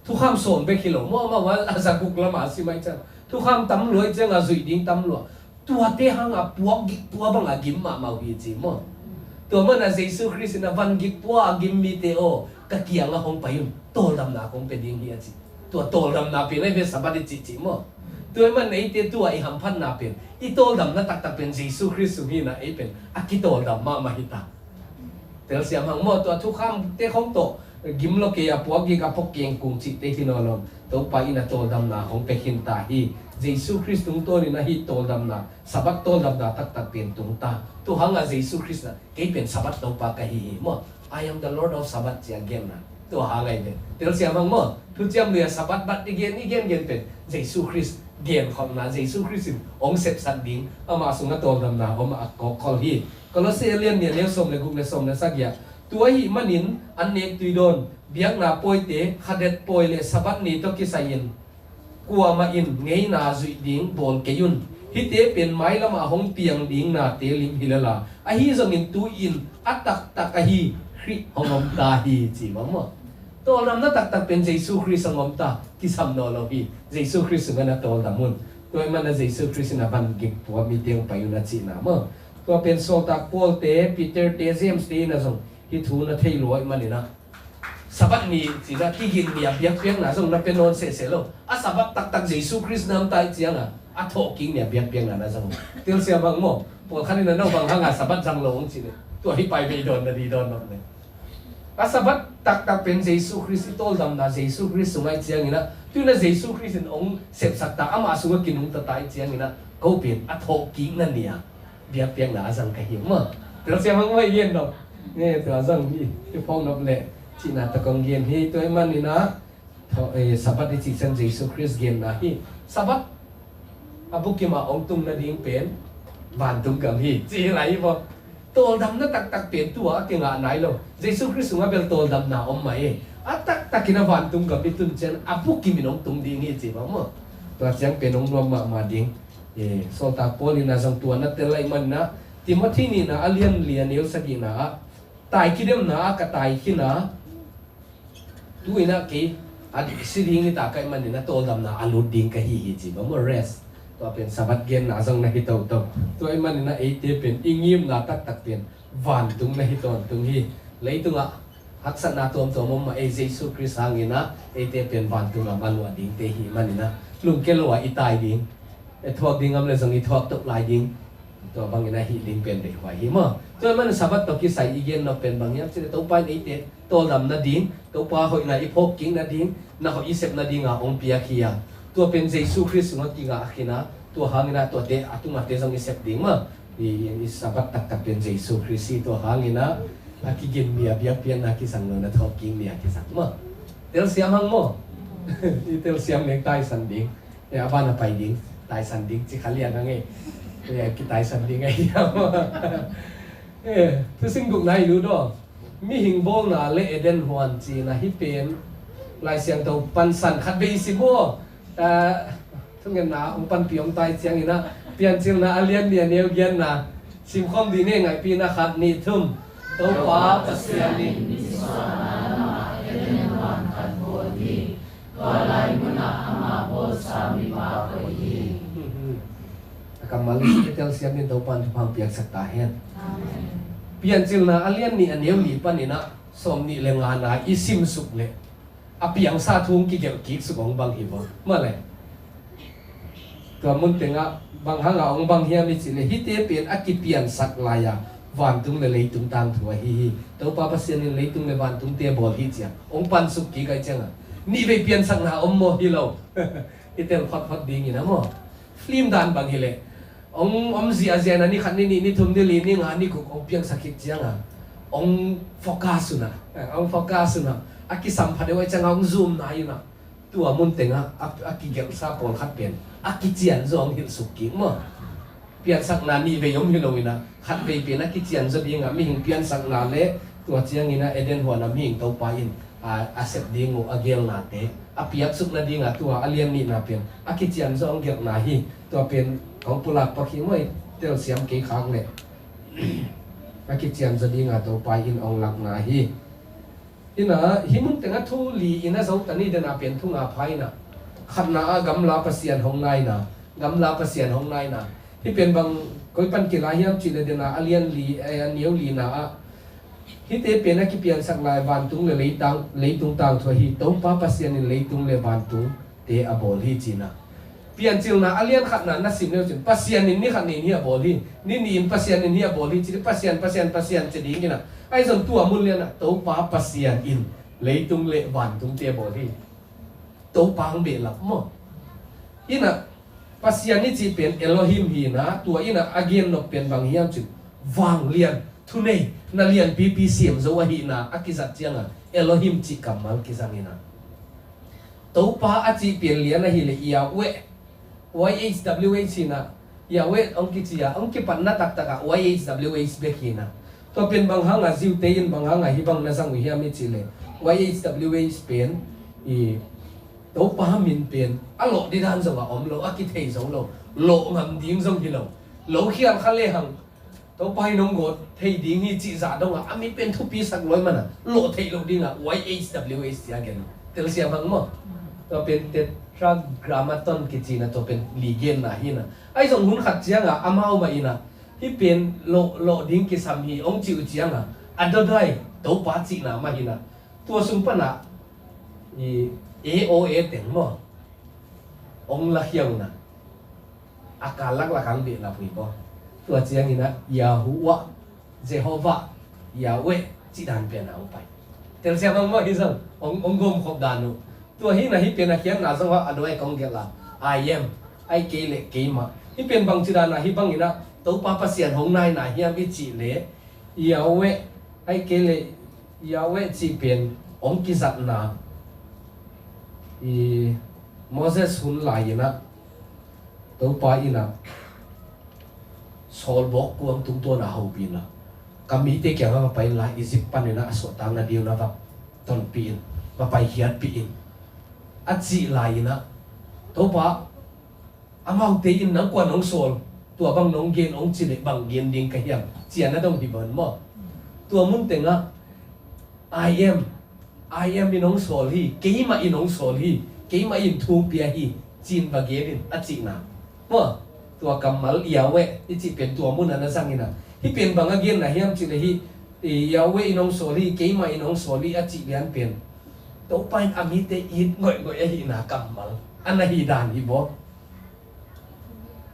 Thukham sawm bek hi lo maw, amau a za guk lam a sim ahih ciang thukham tam lua ahih ciangin zuih ding tam lua. Tuate hang a puak gik pua bang a gim mahmah uh hi ci maw? Tua manin ah Jesu Khrist in a van gik pua a gim mite aw, ka kiangah hong pai un, tawldamna kong pia ding hi a ci. Tua tawldamna pen ahi ve Sabbath i cihcih maw? Tua ahih manin eite tua i hamphatna pen, i tawldamna taktak pen Jesu Khrist sung hi na, ei pen a kitawldam mahmah hi ta. Telsiam hang maw, tua thukhamte khong tawh gim lo kei a, puak gik a, phok keng kung cihte hi nawn lo. Topa in a tawldamna hong pia khin ta hi. Jesu Khrist tungtawnin a hih tawldamna, Sabbath tawldamna taktak pen tung ta. Tua hang a Jesu Khrist in a, kei pen Sabbath Topa ka hi hi maw? "I am the Lord of Sabbath," ci-a gen na. Tua hang a hi pen. Telsiam hang maw? Thuciam Lui a Sabbath bat i gen, i gen gen pen Jesu Khrist genkholhna, Jesu Khrist in hong sepsak ding, amah sungah tawldamna om a kawkkhol hi. Kolose a lian nih a neu sawm le guk le sawm le sagih ah, "Tua ahih manin an nek tui dawn, biakna pawite, khadet pawi le Sabbath ni tawh kisai-in kuamah in ngeina zuih ding bawl kei un. Hihte pen mailam ah hong piang ding nate lim hi lel a, ahi zongin tu-in a taktak ahi Khrih hong om ta hi," ci bang maw? Tawldamna taktak pen Jesu Khrist hong om ta, kisam nawn lo hi. Jesu Khrist sungah na tawldam un. Tua ahih manin a Jesu Khrist in a van gik pua mite hong pai un a cihna maw? Tua pen sawltak Paul te, Peter te, James te in a zong hih thu na thei lua ahih manin a, Sabbath ni cih a kigin ni a biakpiakna zong na pia nawn sehseh lo. A Sabbath taktak Jesu Khrist na om ta ahih ciangin a, a thawhkik ni a biakpiakna na zang. Telsiam hang maw? Pawlkhat in a, "No bang hang a Sabbath zang lo," hong ci leh, tua hi pai vei dawn na ding dawn lo le. A Sabbath taktak pen Jesu Khrist i tawldamna, Jesu Khrist sung ahih ciangin a, tu-in a Jesu Khrist in hong sepsak ta, amah sungah kinungta ta ahih ciangin a, ko pen a thawhkikna ni a biakpiakna a zang ka hi maw? Telsiam hang maw i gen nop? Nge, tua zang hi, i phawk nop leh cihna tawh kong gen hi. Tua ahih manin a, thaw-, eh, Sabbath i cih ciang Jesu Khrist genna hi. Sabbath a bukim a hong tung nading pen vantung gam hi, ci hi lai hi maw? Tawldamna taktak pen tua a kingah nai lo. Jesu Khrist sungah bel tawldamna om mah e. A taktakin a vantung gam i tun ciang a bukim in hong tung ding hi ci bang maw? Tua ciang pen hong nuam mahmah ding. Eh, sawltak Paul in a zong tua na tel lai manin a, Timothy nihna a lian li a neu sagihna ah, "Tai kidemna ah ka tai khin a, tu-in a kei a si ding hi ta ka hih manin a tawldamna a lut ding ka hi hi," ci bang maw? Rest. Tua pen Sabbath genna zong na hi toto. Tua ahih manin a eite pen i ngimna taktak pen vantung na hi tawntung hi. Leitungah haksatna tuamtuam om mah ei, Jesu Khrist hangin a eite pen vantung a maluah dingte i hih manin a, lungkia lo a i tai ding, i thuak ding om leh zong i thuak toh lai ding, tua bangin a hih ding pen deihhuai hi maw? Tua ahih manin Sabbath tawh kisai i gen nop pen bang hiam cih leh Topa in eite tawldam nading, Topa hoihna i phawkkik nading, na hoih i sep nading a hong piak hi a, tua pen Jesu Khrist sungah kingah khin a, tua hangin a tuate a tungahte zong i sep ding maw? I, i Sabbath taktak pen Jesu Khrist hi. Tua hangin a, a kigin mi a biakpiakna kisang lo, na thawhkik mi a kisang maw? Telsiam hang maw? I telsiam leng taisan ding. Eh, a ban a pai ding, taisan ding ci kha lian hang e. Eh, kitaisan ding a hiam? Eh, thusing gukna i lut aw. Mihing bawlna le Eden huan cihna hih pen Lai Siangtho pansan khat vei i sim uh aw. Ah, thungetna hong panpih om ta ahih ciangin a, Piancilna a lian nih a neu giatna simkhawm dih ni. Ngaihpihna, khat, nih, thum. Topa Pasian in misuanna lamah Eden huan khat bawl hi. Tua lai munah amah bawlsa mipa koih hi. A kammal i telsiam in Topa in thupha piaksak ta hen. Amen. Piancilna a lian nih a neu li panin a sawm nih le ngana i simsuk leh a piangsa thu hong kigelh kik suk hong bang hi maw? Mah leh tua mun tengah bang hangah hong bang hiam i cih leh, hihte pen a kipiansak lai-a vantung le leitung tangthu ahi hi. Topa Pasian in leitung le vantungte bawl hi ci-a hong pansuk kik ahih ciangin, nih vei piansakna om maw? Hi lo. I tel photphot dingin a maw? Film dan bang hi leh, hong om ziahziah in a, ni khat, ni nih, ni thum, ni li, ni nga, ni guk hong piangsak khit ciangin hong focus un a, hong focus un a, a kisam pha deuh ahih ciangin hong zoom nai un a, Tua mun tengah a, a kigelhsa pawlkhat pen a kician zaw hong hilh suk kik maw. Piansakna nih vei om hi lo inah, khat vei pen a kician zaw dingah mihing piansakna le tua cianginah Eden huanah mihing Topa in a, a sep ding uh a gelnate a piaksuk nadingah tua a lian nihna pen a kician zaw hong gelhna hi. Tua pen hong pulak pak hi maw, i telsiam kei khak leh a kician zaw dingah Topa in hong lakna hi. Inah hih mun tengah thu li inah zo ta ni, dena pen thu nga pha inah. Khatna ah gamla Pasian hong naina, gamla Pasian hong naina. Hih pen bang koi pan kila hiam cih le dena a lian li, eh, a neu lina ah, hihte pen a kipiansak lai vantung le leitang, leitung tangthu ahi, Topa Pasian in leitung le vantung te a bawl hi cina. Piancilna a lian khatna na sim leu cin, Pasian in ni khat ni in hi a bawl hi, ni ni in Pasian in hi a bawl hi, cili Pasian, Pasian, Pasian ci ding inah. Ahi zong tua mun lianah Topa Pasian in leitung le vantung te a bawl hi. Topa hong behlap maw. Inah Pasian i cih pen Elohim hi inah, tua inah a gen nop pen bang hiam cin, vanglian, thunei, na lianpipi siam zo ahihna a kizat ciangah Elohim cih kammal kizang inah. Topa a cih pian lian ahileh Yahweh, Y H W H hinah, Yahweh hong kici a, hong kipatna taktakah Y H W H bek hinah. Tua pen bang hangah Jew te in bang hangah hih bang na zang uh hiam i cih leh, Y H W H pen i Topa min pen a lawh didan zongah om lo, a kithei zo lo, lawh ngam ding zong hi lo, lo khial kha lehang Topa in hong gawt thei ding hi cih zah dongah a min pen thupi sak lawi manah lawh theih loh dingah Y H W H cia gen. Telsiam bang maw? Tua pen Tetragrammaton kicina tua pen li genna hinah. Ahi zong hun khat ciangah amau mah inah hih pen lawh, lawh ding kisam hi hong cih uh ciangah Adonai, Topa cihna mah hinah. Tua sung panah i A O A teng maw? Hong lakhia unah a kal laklak ang behlap uh hi baw. Tua cianginah Yahuwah, Jehovah, Yahweh cih dan pianah hong pai. Telsiam bang maw, hi zong hong, hong gawmkhop dan uh. Tua hinah hih pen a khiatna zong a dawai kong gelh a, I am, ahih kei leh keimah. Hih pen bangci danah hih banginah Topa Pasian hong naina hiam i cih leh, Yahweh, ahih kei leh Yahweh cih pen hong kizatna i Moses hun lai-inah Topa inah sawlbawk kuang tungtawnah hopih inah, ka mite kiangah va pai inla, Egypt paninah a suahtakna ding na va tonpih in, va paikhiatpih in, a cih lai-inah Topa amaute in nang kuan hong sawl, tua bang nong gen hong cih leh bang gen ding ka hiam, ci-a na dong hi bang maw? Tua mun tengah I am, I am in hong sawl hi, keimah in hong sawl hi, keimah in thu pia hi, ci-in va gen in a cihna maw? Tua kammal Yahweh i cih pen tua munah na zang inah, hih pen bang a genna hiam cih leh hih, i, Yahweh in hong sawl hi, keimah in hong sawl hi a cih lian pen Topa in a mite it ngoihgoih ahihna kammal a na hi dan hi baw.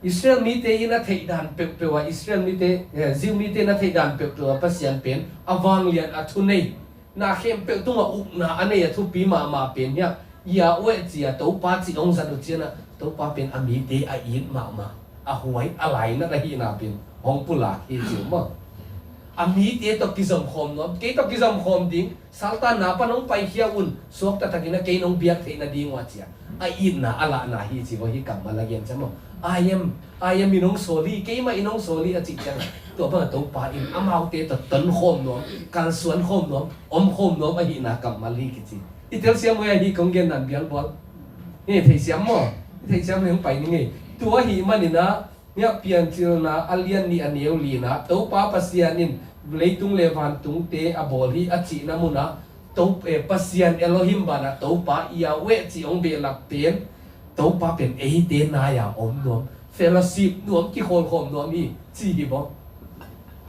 Israel mite in a theih dan peuhpeuh ah, Israel mite, eh, Jew mite in a theih dan peuhpeuh ah Pasian pen a vanglian, a thunei, na khempeuh tungah ukna a nei, a thupi mahmah pen hiah Yahweh ci-a Topa cih hong zat uh cianah Topa pen a mite a it mahmah, a huai, a lainat ahihna pen hong pulak hi ci uh maw? A mite tawh kizomkhawm nuam, kei tawh kizomkhawm ding, Satan na pan hong paikhia un, suak taktakin a kei nong biak theih nading uh a ci-a a itna a lahna hi ci uh hi. Kammal a gen ciang maw? I am, I am in hong sawl hi, keimah in hong sawl hi a cih ciangah tua bangah Topa in amaute tawh tonkhawm nuam, kalsuan khawm nuam, omkhawm nuam ahihna kammal hi kici. I telsiam uh hia, hih kong gen dan bialbual? Hih theisiam maw? I theisiam leng pai ning ei. Tua ahih maninah, Ngiah Piancilna a lian nih a neu lina, Topa Pasian in leitung le vantungte a bawl hi a cihna munah, To, eh, Pasian Elohim banah Topa Yahweh cih hong behlap pen, Topa pen eite nai-a om nuam, fellowship nuam, kikhawlkhawm nuam hi ci hi baw.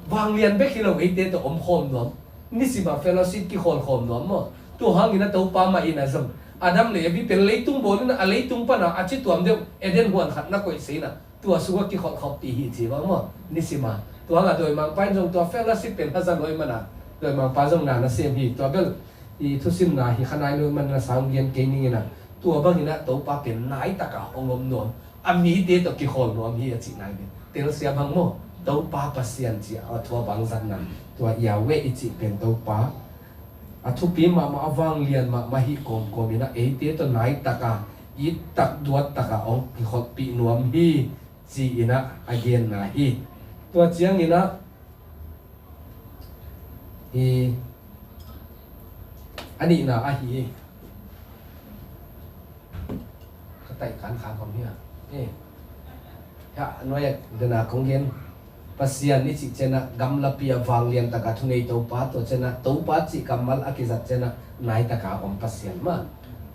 Vanglian bek hi lo, eite tawh omkhawm nuam, nisima fellowship kikhawlkhawm nuam maw? Tua hangin a Topa mah in a zong Adam le Evi pen leitung bawlin a, leitung pana a ci tuam deuh Eden huan khat na koih seinah tua sungah kikholhkhop pi hi ci bang maw? Nisima. Tua hangah dawimangpa in zong tua fellowship pen haza luai mana, dawimangpa zong na na sem hi. Tua bel i thusimna hi kha nai luai mana, sang gen kei ning inah, tua banginah Topa pen naitaka hong om nuam, a mite tawh kikhawl nuam hi a cih nai ve. Telsiam hang maw? Topa Pasian ci a, a thua bang zatna, tua Yahweh i cih pen Topa a thupi mahmah, a vanglian mahmah hi kawmkawm in ah eite tawh nai taka, it tak duat taka hong kikholhpih nuam hi ci-in ah a genna hi. Tua ciangin ah hi a nihna ahi hi. Ka taih kan kha khom hi a. Eh. Hia, nuai dena kong gen. Pasian i cih ciangin ah gamlapi a vanglian taka thunei Topa, tua ciangin ah Topa cih kammal a kizat ciangin ah nai taka om Pasian mah.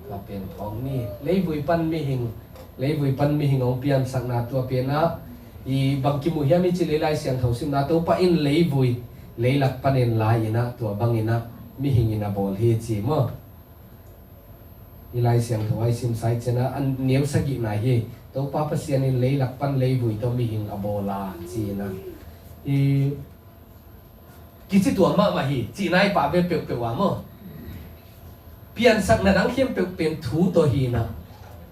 Tua pen thawng ni. Leivui pan mihing, leivui pan mihing hong piansakna tua pen ah i bang kimu hiam i cih leh Lai Siangtho simna Topa in leivui leilak panin la in ah tua bangin ah mihing in a bawl hi ci maw. I Lai Siangtho a i simsa i ciangin ah a neu sagihna hi. Topa Pasian in leilak pan leivui tawh mihing a bawl a ci-in ah. I kici tuam mahmah hi cihna i pah ve peuhpeuh a maw. Piansakna dang khempeuh pen thu tawh hi in ah.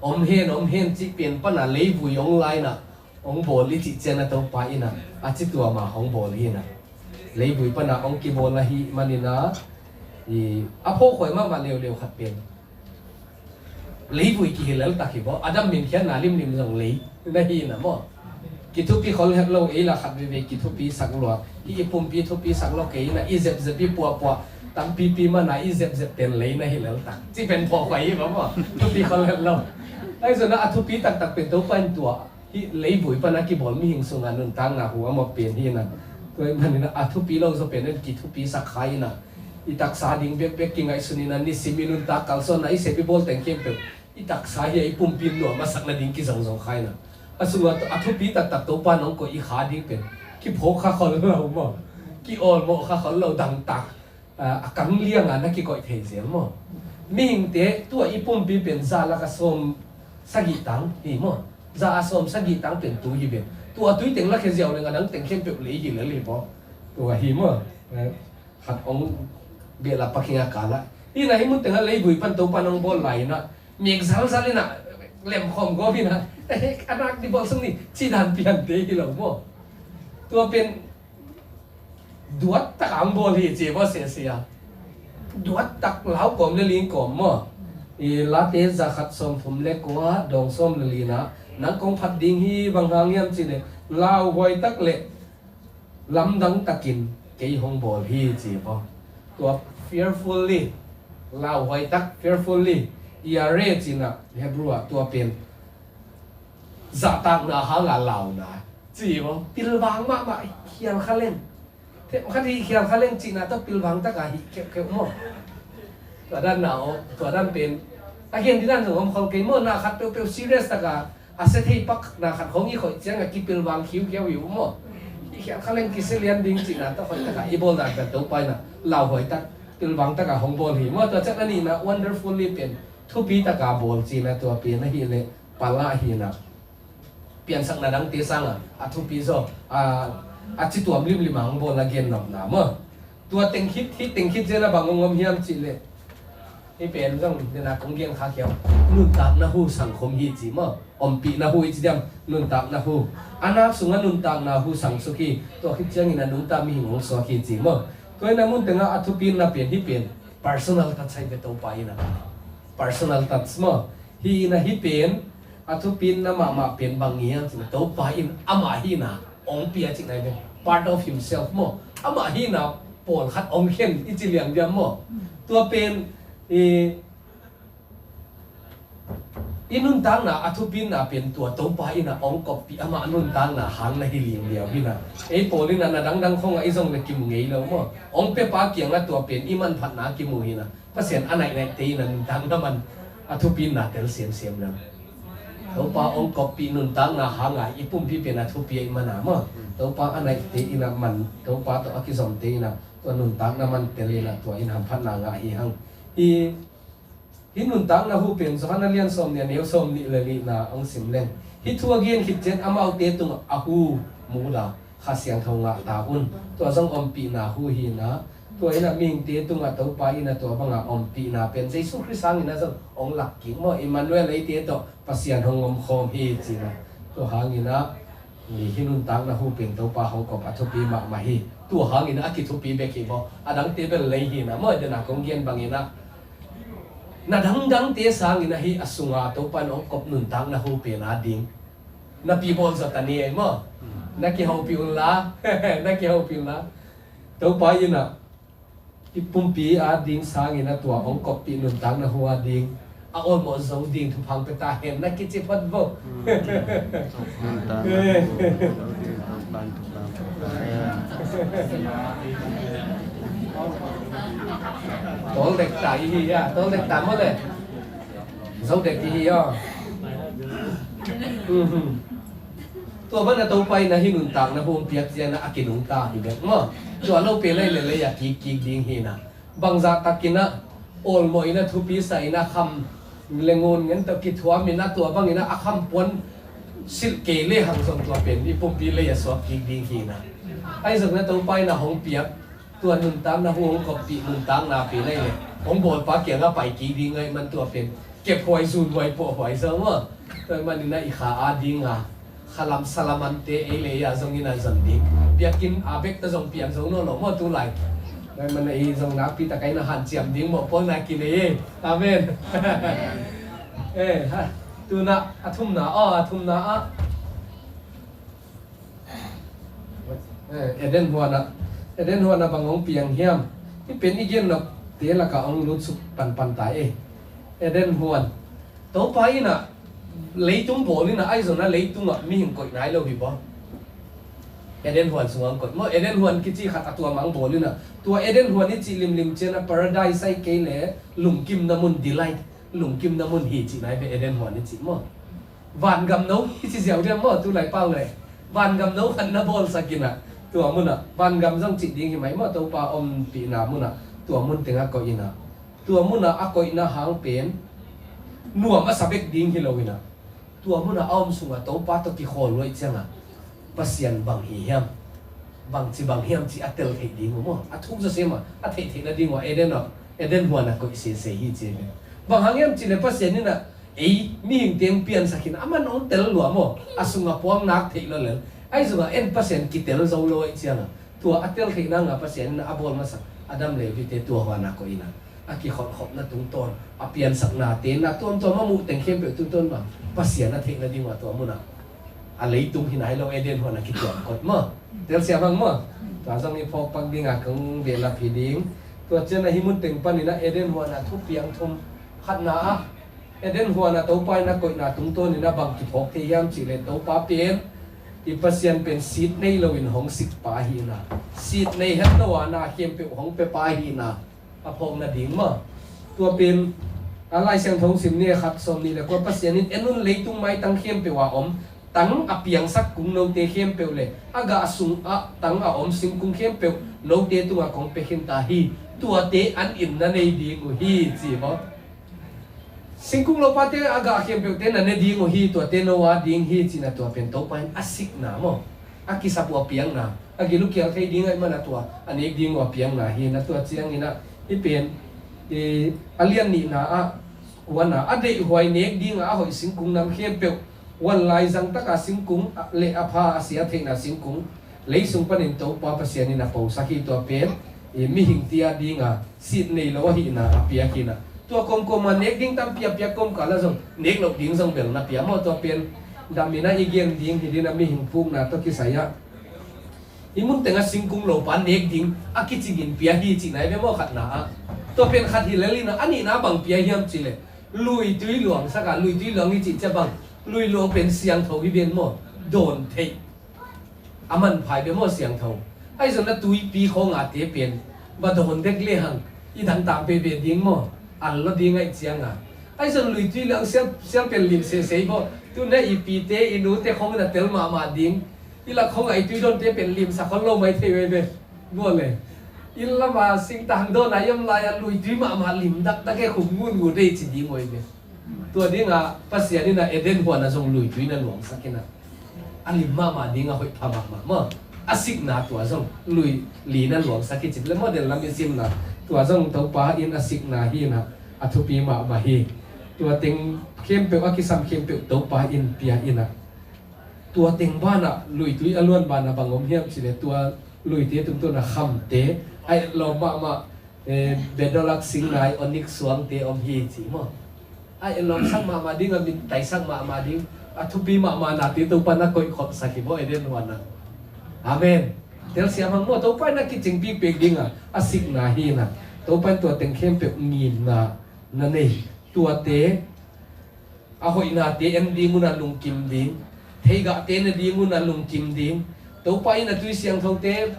Om hen, om hen cih pen pan a leivui hong la in ah hong bawl i cih ciangin ah Topa in ah a ci tuam a hong bawl hi in ah. Leivui pan a hong kibawl ahih manin ah i a phawkhuai mahmah leuleu khat pen leivui kihi leltak hi baw. Adam min khiatna limlim zong lei na hi in ah maw. Kithupi khol het lo ei la khat veve kithupi sak lua. Hi i pumpi thupi sak lo kei in ah i zepzep i puahpuah tampipi man a i zepzep pen lei na hi leltak. Ci pen phawkhuai hi baw maw. Thupi khol het lo. Ahi zong ah a thupi taktak pen Topa in tua hi leivui pan a kibawl mihing sungah nuntakna hu a mawk pen hi in ah. Tua ahih manin ah a thupi lo zaw pen in kithupi sak kha in ah. I taksa ding bekbek kingaihsun in ah nisim i nuntak kalsuanna i sep i bawl teng khempeuh i taksa hi a i pumpi in nuam a sak nading kizongzong kha in ah. A sungah a thupi taktak Topa in hong koih i kha ding pen kiphawk kha khol lo maw. Ki-awlmawh kha khol lo dangtak. A, a kang lianga na kikoih thei zel maw. Mihingte tua i pumpi pen za lak a sawm sagih tang hi maw. Za a sawm sagih tang pen tui hi ven. Tua tui teng lakhia ziau leng a dang teng khempeuh lei hi lel hi baw. Tua hi maw. Eh, khat hong behlap pakhinga kala. Hi in ah hi mun tengah leivui pan Topa in hong bawl lai in ah mek zalzal in ah lemkhawm gawp in ah a nak di bawl sung ni ci dan piante hi lo maw. Tua pen duat taka hong bawl hi ci maw, sese a. Duat tak lau kawm le ling kawm maw. I Late za khat sawm thum le kua dawng sawm le li in ah nang kong phat ding hi, bang hang hiam cih leh lauhuai tak le lamdang takin kei hong bawl hi ci maw. Tua fearfully, lauhuai tak, fearfully, yare ci in ah Hebrew ah tua pen zahtakna hanga launa ci maw. Pilvang mahmah, khial kha leng. Themkhat hih khial kha leng cihna tawh pilvang taka hih keuhkeuh maw. Tua dan na aw, tua dan pen a gen di dan zong om khol kei maw. Na khat peuhpeuh serious taka a sia thei pak na khat khong i khoih ciangah kipilvang khiukhiau hi uh maw. Hih khial kha leng kisia lian ding cihna tawh khoih taka i bawl dan pen Topa in ah lauhuai tak, pilvang taka hong bawl hi maw. Tua ciang a nihna wonderfully pen thupi taka bawl cihna tua pen ahih leh pala hi in ah. Piansakna dangte sangah a thupi zaw a, a ci tuam limlim a hong bawl a gen nopna maw. Tua teng khit, hih teng khit zel a bang hong om hiam cih leh hih pen zong dena kong gen kha khiau. Nuntakna hu sangkhum hi ci maw. Ompihna hu i ci diam, nuntakna hu. A nak sungah nuntakna hu sangsuk hi. Tua khit ciangin a nungta mihing hong suak hi ci maw. Tua in a mun tengah a thupina pen hih pen personal touch hi ve Topa in a. Personal touch maw. Hih in a hih pen a thupina mahmah pen bang hiam cih leh Topa in amah hihna hong pia cihna hi ve. Part of himself maw. Amah hihna pawlkhat hong khen i ci liang diam maw. Tua pen i, i nuntakna a thupina pen tua Topa in a hong koppih amah nuntakna hang na hi liang liau hi na. Ei pawl in a na dangdang khong a i zong le kimu ngei lo maw. Hong piapa kiangah tua pen i manphatna kimu hi na. Pasian a naihnaihte in a nuntakna man a thupina tel semsem leng. Topa hong koppih nuntakna hanga i pumpi pen a thupi ahih mana maw. Topa a naihte in a man, Topa tawh a kizomte in a tua nuntakna man tel in a tua in hamphatna ngah hi hang. Hih, hih nuntakna hu pen Johan a lian sawm nih a neu sawm nih le nihna hong sim leng. Hih thu a gen khit ciang amaute tungah a hu mu la. Kha Siangtho ngah ta un. Tua zong ompihna hu hi na. Tua in a mihingte tungah Topa in a tua banga ompihna pen Jesu Khrist hangin a zong hong lak kik maw. Emmanuel eite tawh Pasian hong omkhawm hi ci na. Tua hangin a Ni hi nuntakna hu pen Topa hong kop a thupi mahmah hi. Tua hangin a kithupi bek hi maw. A dangte bel lei hi na maw, dena kong gen bangin ah, na dangdangte sangin ahi a sunga Topa in hong kop nuntakna hu pen a ding na pi bawl zaw ta ni ei maw. Na kihopih unla, na kihopih unla. Topa in ah i pumpi a ding sangin a tua hong koppih nuntakna hu a ding a awlmawh zo ding thupha pia ta hen na kici phot vo. Nuntakna hu a ding Topa in thupha pia ta hen. Tawl dek ta i hi a, tawl dek ta maw le. Zo dek i hi aw. Tua bana Topa in a hi nuntakna hu hong piak ciangin a kinungta hi bek maw. Tua lo pen lei le lei a kik kik ding hi na. Bangzah takin ah awlmawh in a thupi sa in a kham le ngun ngen tawh kithuam in a tua bangin ah a kham puan silh kei le hang zong tua pen i pumpi lei a suak kik ding hi na. Ahi zong na Topa in a hong piak tua nuntakna hu hong koppih nuntakna pen ahi le hong bawlpa kiangah pai kik ding ahi man tua pen kep huai zun huai puah huai zo maw. Tua manin ah i kha a dinga khalam salamante ei le ei a zongin a zon ding. Biakinn a bek ta zong piang zo nawn lo maw tu lai. Tua manin ei zong nakpi tak a in a hanciam ding mawhpawl na kinei ei. Amen. Eh, ha, tuna a thumna aw, a thumna ah Eh, Eden huan ah, Eden huan ah bang hong piang hiam? Hih pen i gen nopte lakah hong lutsuk panpan ta ei. Eden huan, Topa in ah leitung bawl in ah ahi zongin ah leitungah mihing koih nai lo hi baw. Eden huan sungah hong koih maw. Eden huan kici khat a tua mah hong bawl in ah tua Eden huan i cih limlim ciangin ah paradise ahi kei le lungkimna mun, delight, lungkimna mun hi cih nai ve Eden huan i cih maw. Vangam no i ci ziau diam maw tu lai pau le. Vangam no khat na bawlsak in ah tua munah vangam zong cih ding hi mai maw, Topa ompihna munah tua mun tengah koih in ah tua munah a koihna hang pen nuam a sa bek ding hi lo in ah tua munah a om sungah Topa tawh kikhawl luaih ciangah Pasian bang hi hiam, bangci bang hiam ci a tel theih ding uh maw. A thuk zawsem ah a theih theihna ding uh a Eden ah, Eden huan a koih sese hi ci. Bang hang hiam ci le Pasian in ah ei mihingte hong piansak hi in ah aman hong tel lua maw. A sungah puang nak theih lo lel. Ahi zongah en Pasian kitel zo lo ahi ciangah tua a tel theih nanga Pasian in ah a bawl masak Adam le Evite tua huan a koih in ah a kikholhkhopna tungtawn a piansaknate na tuamtuam a muh teng khempeuh tungtawn bang Pasian a theihna ding uh a tua munah a leitung hi nai lo Eden huan a kituam koih maw. Telsiam hang maw. Tua zong i phawk pak dingah kong behlap hi ding. Tua ciangin ah hih mun teng panin ah Eden huan a thupiang thum, khatna ah Eden huan a Topa in a koihna tungtawn in a bang kiphawk thei hiam cih leh Topa pen i Pasian pen sit nei loin hong sikpa hi in ah sit nei het lo a na khempeuh hong pepa hi in ah a phawkna ding maw. Tua pen a Lai Siangtho sim ni khat sawm nih le kua Pasian in en un leitung maitang khempeuh a om tang a piangsak kung note khempeuh le a gah sungah tang a om singkung khempeuh note tungah kong pia khin ta hi. Tuate an in na nei ding uh hi ci maw. Singkung lopate a gah khempeuhte na ne ding uh hi, tuate no a ding hi cihna tua pen Topa in a sikna maw. A kisap uh a piakna, a gil uh kial thei ding ahih mana tua a nek ding uh a piakna hi na tua ciangin ah hih pen a lian nihna ah huana a deihhuai nek dingah a hoih singkung nam khempeuh, huan laizang taka singkung le a pha a sia theihna singkung lei sung panin Topa Pasian in a posak hi. Tua pen mihing tia dinga sit nei lo ahihna a piak hi na. Tua kawmkawma nek ding tampi a piak kawmkala zong nek loh ding zong bel na pia maw. Tua pen damin ah i gen ding hi ding a mihing pukna tawh kisai ah i mun tengah singkung lopa nek ding a kicingin pia hi cihna i ve maw khatna ah. Tua pen khat hi lel in ah a nihna bang pia hiam cih leh luitui luangsak a, luitui luang i cih ciah bang lui luang pen siangtho hi ven maw. Dawn theih a manpha i ve maw siangtho. Ahi zong na tuipi khawngate pen va dawn dek lehang i dang tam veve ding maw. Al lo ding ahih cianga ahi zong luitui luang sial, sial pen lim sesei maw. Tu na i pite i nute khawng na tel mahmah ding. I lak khawngah i tui dawnte pen limsak khol lo mai thei uh ei ve. Bawle inn lama singtang dawn a i om lai-a luitui mahmah lim dakdak e khum ngun ngut ei ci ding uh ei ve. Tua dinga Pasian in a Eden huan a zong luitui na luangsak in a, a lim mahmah dinga hoih pha mahmah maw. A sikna tua zong lui li na luangsak hi ci le maw. Del lam i simna tua zong Topa in a sikna hi in a, a thupi mahmah hi. Tua teng khempeuh a kisam khempeuh Topa in pia in a Tua teng banah, luitui a luan banah bang om hiam cih leh, tua luite tungtawn a khamte, a etlawm mahmah, eh, bedolak singnai, onik suangte om hi ci maw. A etlawmsak mahmah ding, a mintaisak mahmah ding, a thupi mahmah nate Topa na koihkhawmsak hi maw, Eden huan ah. Amen. Telsiam hang maw, Topa in a kicing pikpik ding a, a sikna hi na. Topa in tua teng khempeuh ngimna na nei. Tuate a hoihnate en ding un a lungkim ding, theigahte ne ding un a lungkim ding, Topa in a tui siangthote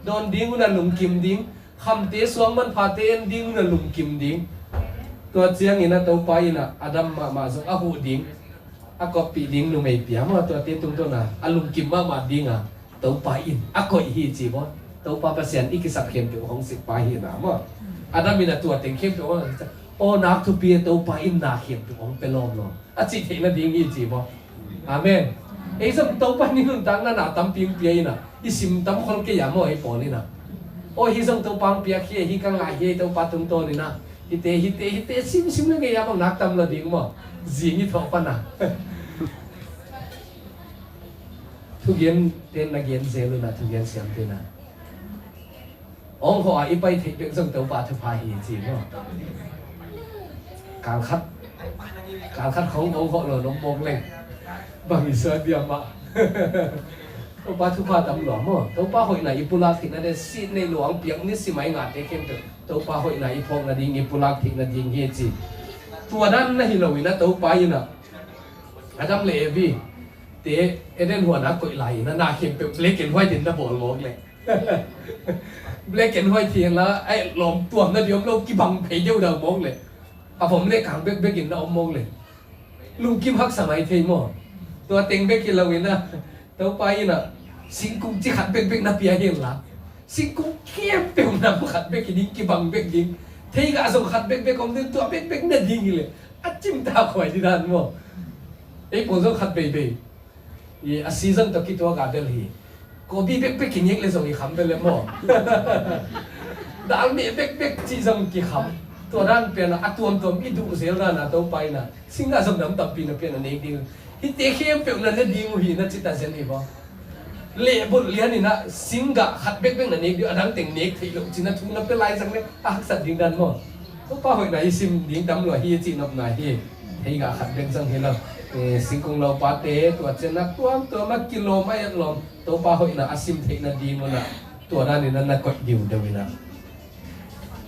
dawn ding un a lungkim ding, khamte suang manphate en ding un a lungkim ding. Tua ciangin a Topa in a Adam mahmah zong a huh ding, a koppih ding numei pia maw, tuate tungtawn a a lungkim mahmah ding a Topa in a koih hi ci maw. Topa Pasian i kisap khempeuh hong sikpa hi na maw. Adam in a tua teng khempeuh hong sikpa. Aw, nak thupi e, Topa in na khempeuh hong pia lawm lo a cih theihna ding hi ci maw. Amen. Ei zong Topa in i nuntakna na tampi hong pia in a, i sim tam khol kei a maw, ei pawl in a. Aw, hi zong Topa hong piak hi, hi ka ngah hi, Topa tungtawn in a. Hite, hite, hite, simsim le ngei a bang nak tam lo ding maw. Zing i thawh pan a. Thugen ten na gen zel un a, thugen siam ten a. Ong hawh a i pai theih bek zong Topa thupha hi ci maw. Kang khat, kang khat khong ong hawh lo nong mawk leng. Bang i suak diam mah. Topa thupha tam lo maw. Topa hoihna i pulak theihna de sit nei luang piak ni si mai ngate khempeuh. Topa hoihna i phawk nading, i pulak theih nading hi ci. Tua dan na hi lo in a Topa in a Adam le Evi te Eden huan a koih lai in a na khempeuh black and white in na bawl mawk le. Black and white hi la, ai lawm tuam na diam lo kibang phei deuh dau mawk le. A vom le kang bekbek in na om mawk le. Lungkim haksa mai thei maw. Tua teng bek hi lo in a, Topa in a singkung ci khat bekbek na pia hi la. Singkung khempeuh nam khat bek hi ding, kibang bek ding. Theigah zong khat bekbek om ding, tua bekbek na ding hi le. A cimtak huai di dan maw. Ei pawl zong khat beibei. I a season tawh kituak a bel hi. Kobi bekbek kiniak le zong i kham bel le maw. Dal meh bekbek ci zong kikham. Tua dan pian a, a tuamtuam i duh zel dan a Topa in a. Singgah zong nam tampi na pian a nek ding. Hite khempeuh na ne ding uh hi na ci ta zen hi maw. Lehbulh lian in a singgah khat bekbek na nek ding, a dang teng nek theih loh cin a thu na pia lai zang le a haksat ding dan maw. Topa hoihna i sim ding tam lua hi cih nopna hi. Theigah khat bek zang hi lo. Eh, singkung lopate tua cian a tuamtuam a kilawm a etlawm Topa hoihna a sim theihna ding un a tua dan in a na koih diudeu in a.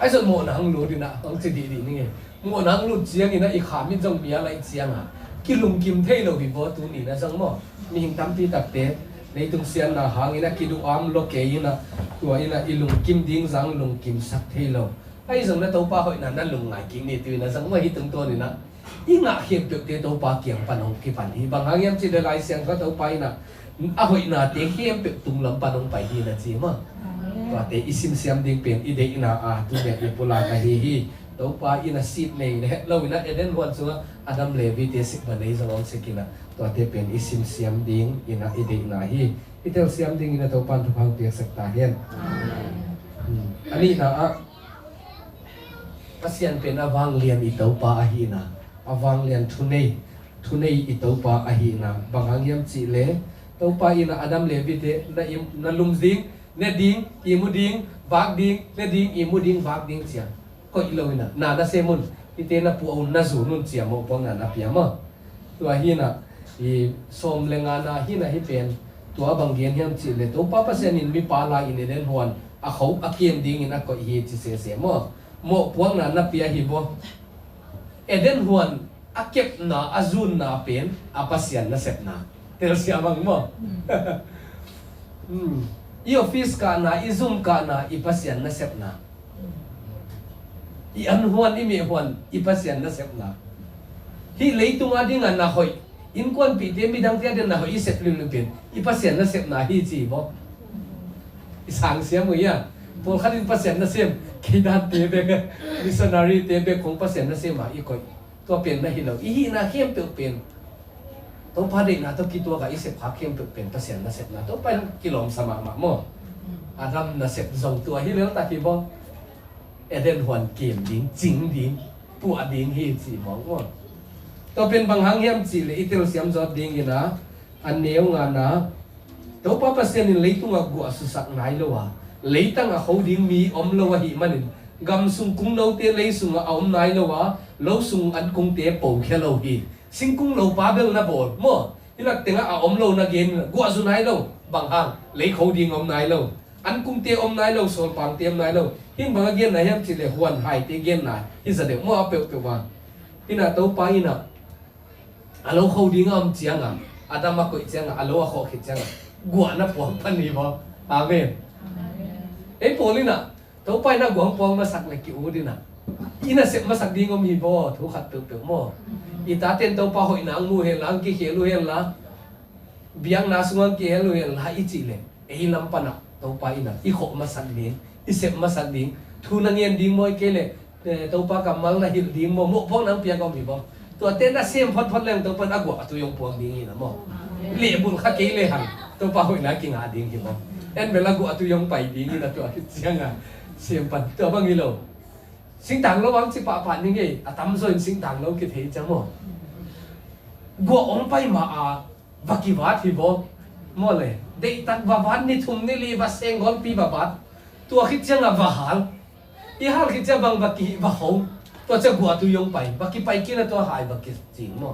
Ai zon mawhna hang lut in a, hang ci dihdih ning e. Mawhna hang lut ciangin a i kha mit zong bia laih ciang a kilungkim thei lo hi vaw tuni na zong maw. Mihing tampi takte leitung sianna hangin a kiduh am lo kei in a, tua in a i lungkim ding zang lungkimsak thei lo. Ai zong na Topa hoihna na lungngai kik ni tu in a zong maw hi tungtawn in a. I ngah khempeuhte Topa kiang pan hong kipan hi. Bang hang hiam cih le Lai Siangtho Topa in a, a hoihnate khempeuh tunglam pan hong pai hi na ci maw. Amen. Tuate i simsiam ding pen i deihna a tuni a i pulak ahi hi. Topa in a sit nei le het lo in a Eden huan sungah Adam le Evi te sik ba nei zong hong sik in a tuate pen i simsiam ding in a i deihna hi. I telsiam ding in a Topa in thupha hong piaksak ta hen. Amen. Hmm. A nihna ah Pasian pen a vanglian i Topa ahihna, a vanglian thunei, thunei i Topa ahihna, bang hang hiam cih le, Topa in a Adam le Evi te na im, na lum ding, ne ding, i mu ding, vak ding, ne ding, i mu ding, vak ding cia. Koih lo in a, na na sem un, hite na puah un, na zun un cia mawhpuakna na pia maw. Tua hi na, i sawm le nga na hi na hi pen, tua bang gen hiam cih le, Topa Pasian in mipa la in Eden huan, a kho, a kem ding in a koih hi ci sese maw. Mawhpuakna na pia hi baw. Eden huan a kepna, a zunna pen, a Pasian nasepna. Telsiam hang maw. Hmm. I office kahna, i zum kahna, i Pasian nasepna. I an huan, i meh huan, i Pasian nasepna. Hih leitung a ding a na hoih, innkuanpihte midangte a ding na hoih i sep limlim pen, i Pasian nasepna hi ci baw. I sang siam uh ia. Pawlkhat in Pasian nasem, kei dante bek, missionary te bek kong Pasian nasem a i koih. Tua pen na hi lo, i hihna khempeuh pen. Topa deihna tawh kituak a i sep khak khempeuh pen Pasian nasepna. Topa in kilawmsa mahmah maw. Adam nasep zong tua hi lel tak hi baw. Eden huan kem ding, cing ding, puah ding hi ci mawk maw. Tua pen bang hang hiam cih le i telsiam zawt ding in a, A neu ngana, Topa Pasian in leitungah guah susak nai lo a, leitang a kho ding mi om lo ahih manin, gam sung kungnote lei sungah a om nai lo a, lo sung an kungte pokhia lo hi. Singkung lopa bel na bawl maw? Hi lak tengah a om lo na gen, guah zu nai lo. Bang hang? Lei kho ding om nai lo. An kungte om nai lo, sawlpangte om nai lo. Hih bang a genna hiam cih leh huan haite genna hi za deuh maw a peuhpeuh a. Hi na Topa in a, a lo kho ding a om ciangin, Adam a koih ciangin, a lo a khawh khit ciangin, guah na puang pan hi baw. Amen. Ei pawl in a, Topa in a guah hong puang masak leh ki-ut in a, i nasep masak ding om hi baw, thu khat peuhpeuh maw. I tate in Topa hoihna hong mu hen la, hong kikhel uh hen la, biakna sungah hong kihel uh hen la i cih leh, ei lam pan a Topa in a i khawh masak ding, i sep masak ding, thu na ngen ding maw, ahih kei leh, eh, Topa kammal na hilh ding maw, mawhpuakna hong piak om hi baw. Tuate na sem photphot leng Topa in a guah a tui hong puang ding hi na maw. Lehbulh kha kei lehang Topa hoihna kingah ding hi baw. En bel a guah a tui hong pai ding hi na, tua khit ciangin sem pan, tua bang hi lo. Singtang lo ang ci pahpah ni ngei, a tamzaw in singtang lo kithei ciang maw. Guah hong pai ma a, va kivat hi baw. Maw le, deihtak va vat, ni thum ni li va seng golpi va vat. Tua khit ciangin va hal. I hal khit ciang bang va kihih va ho. Tua ciang guah tui hong pai. Va kipai kik in a tua hai va kicing maw.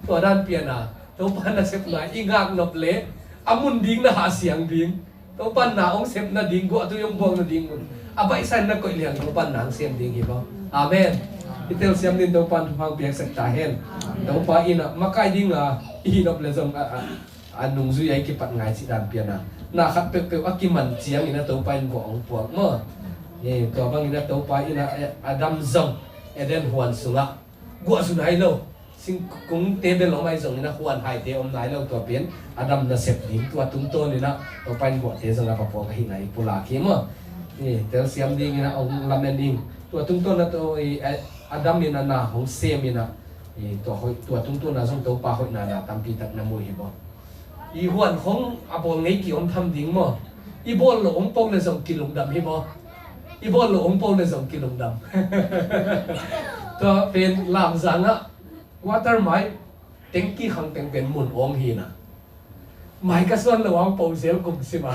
Tua dan pian a, Topa nasepna i ngak nop leh, a mun ding na hah siang ding. Topa na hong sep nading, guah tui hong buak nading mun a baihsa in na koih leng Topa na hong sem ding hi baw. Amen. I telsiam ding Topa in thupha hong piaksak ta hen. Topa in a makai ding a i hi nop leh zong a, a, a nungzui a i kipat ngai cih dan pian a, na khat peuhpeuh a kiman ciangin a Topa in guah hong puak maw. Eh, tua bangin a Topa in a, eh, Adam zong Eden huan sungah guah zu nai lo. Singkungte bel om ahi zongin a huan haite om nai lo, tua pen Adam nasep ding, tua tungtawn in a Topa in guahte zong a va puak ahihna i pulak hi maw. I telsiam dingin a hong lamen ding. Tua tungtawn a tua i, eh, Adam in a na hong sem in a, i tua hoih, tua tungtawn a zong Topa hoihna na tampi tak na mu hi baw. I huan khong a bawl ngei ki-om tham ding maw. I bawl lo hong po leh zong kilungdam hi baw. I bawl lo hong po leh zong kilungdam. Tua pen Lamzang ah water mai tengki khang teng pen mun awng hi na. Mai ka suan lo hong po zel kum sim a.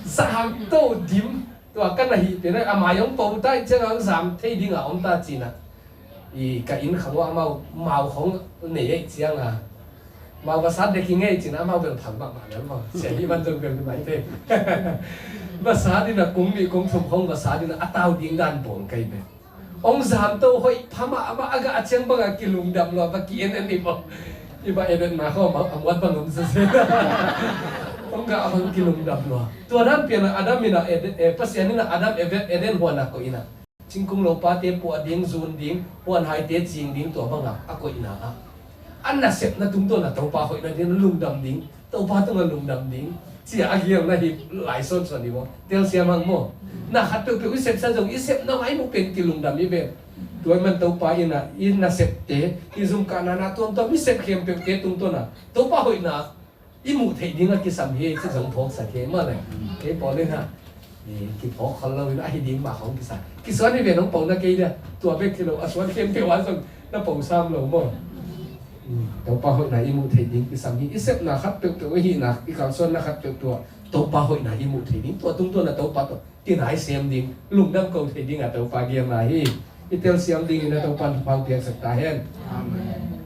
Zam to dim. Tua ka na hih pen a mai hong po ta i ciang hong zam thei ding a om ta ci na. I ka inn khang uah amau mau khong nei ei ciang a, mau vasat dek hi ngei cin a, amau bel phang mahmah lel maw. Sia hi man zong bel mai thei. Vasat in a kung nih kung thum khong vasat in a, a tau ding dan bawl kei bel. Hong zam to hoih pha mahmah a, a gah a ciang bang a kilungdam lua, va ki-en en hi maw. I va en en na khong a muat bang om sese. Hong gah bang kilungdam lua. Tua dan pian a Adam in a Eden, eh, Pasian in a Adam Eden, Eden huan a koih in a. Singkung lopate puah ding, zun ding, huan haite cing ding, tua bangah a koihna ah a nasepna tungtawn a Topa hoihna ding, lungdam ding, Topa tungah lungdam ding, ci-a a gelna hi lai sawnsawn hi maw. Telsiam hang maw. Na khat peuhpeuh i sepsa zong i sepna mah i muh pen kilungdam hi ve. Tua ahih man Topa in a i nasepte, i zumkahna na tuamtuam i sep khempeuhte tungtawn a Topa hoihna i muh theih ding a kisam hi, ci zong phawksak hi mah le. Kei pawl in ha, i kiphawk khol lo in a hi ding mah khong kisa. Kisuan hi ve nong pauna kei dia, tua bek hi lo, a suan khempeuh ah zong na pau sam lo maw. Topa hoihna i muh theih ding kisam hi. I sepna khat peuhpeuh, i hihna, i kalsuanna khat peuhpeuh ah Topa hoihna i muh theih ding, tua tungtawn a Topa tawh kinai sem ding, lungdam ko thei ding a Topa gelna hi. I telsiam dingin a Topa in thupha piaksak ta hen. Amen.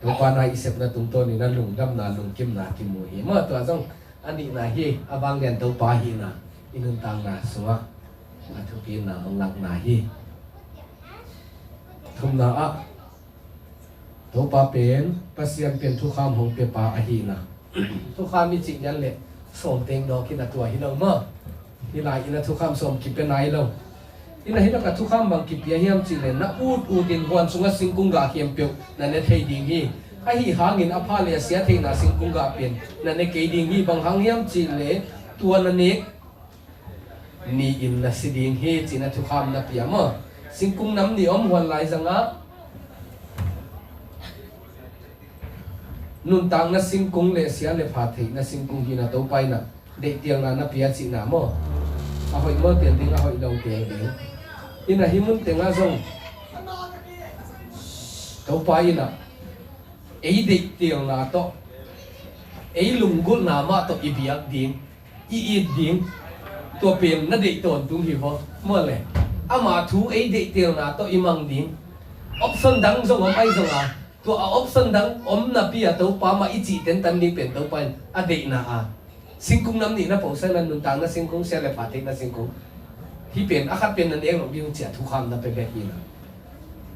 Topa na i sepna tungtawn in a lungdamna, lungkimna kimu hi. Mah tua zong a nihna hi, a vanglian Topa hihna i nuntakna sungah a thupina hong lakna hi. Thumna ah Topa pen, Pasian pen thukham hong piapa ahihna. Thukham i cih lian le sawm teng dawk in a tua hi lo maw. Hi lai in a thukham sawm kipia nai lo. In a hi lak a thukham bang kipia hiam cih le na ut ut in huan sungah singkung gah khempeuh na ne thei ding hi. Ahi hangin a pha le a sia theihna singkung gah pen na ne kei ding hi. Bang hang hiam cih le tua na nek ni-in na si ding hi, ci-in a thukham na pia maw. Singkung nam nih om huan lai zangah nuntakna singkung le sia le pha theihna singkung hi na, Topa in a deihtialna na pia cihna maw. A hoih maw tel ding, a hoih lo tel ding. In a hi mun tengah zong Topa in a ei deihtelna tawh, ei lunggulhna mah tawh i biak ding, i it ding, tua pen na deih tawntung hi vaw. Maw le, ama thu ei deihtelna tawh i mang ding. Option dang zong om ahi zong a, tua a option dang om napi a Topa mah i cih tentan ding pen Topa in a deihna a, singkung nam nihna posa in a, nuntakna singkung, sia le pha theihna singkung, hih pen a khat pen na nek loh ding uh ci a thukham na pia bek hi na.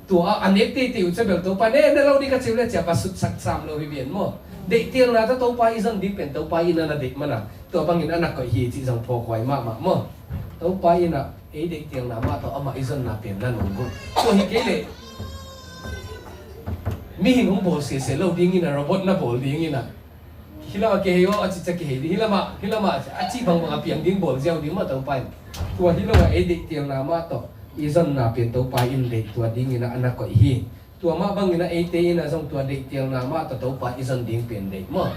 Tua a nek teitei uh ci a bel Topa in ne, ne lo ding ka ci uh le ci a va sutsak sam lo hi ven maw. Deihtelna tawh Topa i zon ding pen Topa in a na deih man a, tua bangin a na koih hi cih zong phawkhuai mahmah maw. Topa in a ei deihtelna mah tawh amah i zonna pen na lunggulh. Tua hi kei leh mihing hong bawl sese lo ding in a, robot na bawl ding in a, hih lamah kihei aw a cicia kihei ding, hih lamah, hih lamah a cih bangbang a piang ding bawl ziau ding mah Topa in. Tua hi lo a ei deihtelna mah tawh i zonna pen Topa in deih, tua ding in a na koih hi. Tua mah bangin a eite in a zong tua deihtelna mah tawh Topa i zon ding pen deih maw.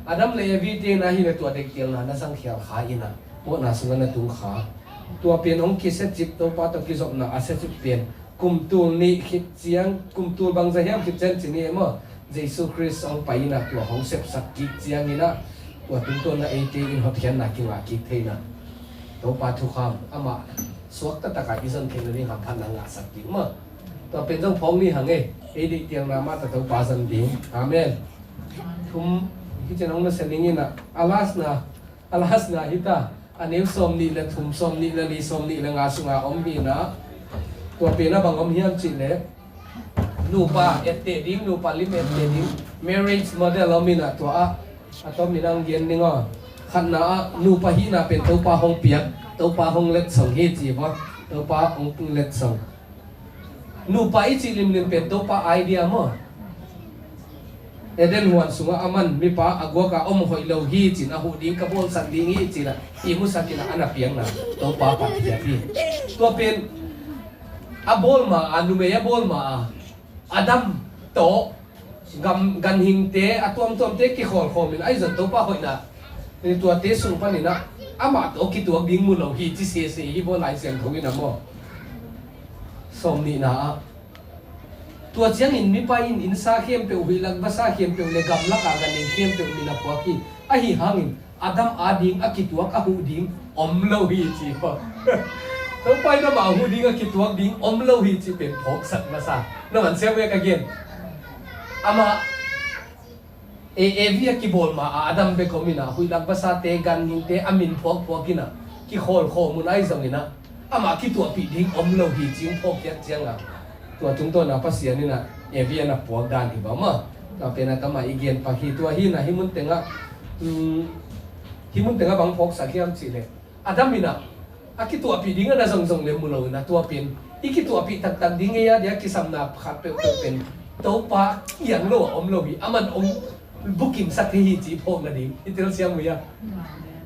Adam le Evi te in a hi le tua deihtelna na zang khial kha in a, mawhna sungah na tung kha. Tua pen hong kisia cip, Topa tawh kizopna a sia cip pen kum tul nih khit ciang, kum tul bangzah hiam khit ciang ci ni e maw, Jesu Khrist hong pai in a tua hong sepsak kik ciangin a, tua tungtawn a eite in hotkhiatna kingah kik thei in a, Topa thukham amah suak taktak a i zon theihna ding hamphatna ngahsak kik maw. Tua pen zong phawk ni hang e, ei deihtelna mah tawh Topa zon ding. Amen. Thum, hih ciang hong na sia ning in a, a last na, a last na hi ta, a neu sawm nih le thum, sawm nih le li, sawm nih le nga sunga om hi na. Tua pen a bang om hiam cih leh, nupa etteh ding, nupa lim etteh ding, marriage model om in a, tua ah a tom in hong gen ning aw. Khatna ah nupa hihna pen Topa hong piak, Topa hong letsong hi ci va, Topa hong letsong. Nupa i cih limlim pen Topa idea maw. Eden huan sungah aman mipa a guak a om hoih lo hi cin, a huh ding ka bawlsak ding hi cin a ihmusak in a, a na piakna Topa Pathian hi. Tua pen a bawl ma a, numei a bawl ma a, Adam tawh gam, ganhingte a tuamtuamte kikhawlkhawm in ahi zong Topa hoihna, tuate sung panin a, amah tawh kituak ding mu lo hi ci sese hi bawl Lai Siangtho in a maw. Sawm nihna ah, tua ciangin mipa in innsa khempeuh, huih lak vasa khempeuh le gamlak a ganhing khempeuh min a phuak hi. Ahi hangin Adam a ding a kituak a huh ding om lo hi ci maw. Topa in amah a huh ding a kituak ding om lo hi ci pen phawksak masa. Na man siam ve ka gen. Amah e, Evi a kibawl ma a Adam bek om in a, huih lak vasate, ganhingte a min phuakphuak in a, kikhawlkhawm un ahi zongin a, amah kituahpih ding om lo hi ci hong phawkkhiat ciang a, tua tungtawn a Pasian in a Evi a na puak dan hi bang maw. Tua pen a tamah i gen pak hi. Tua hi in a hih mun tengah, um, hih mun tengah bang phawksak hiam cih leh, Adam in a, a kituahpih ding a na zongzong le mu lo in a, tua pen i kituahpih taktak ding ei a dia kisamna khat peuhpeuh pen Topa kiang lo a om lo hi, aman hong bukimsak thei hi ci phawk nading i telsiam uh hi a.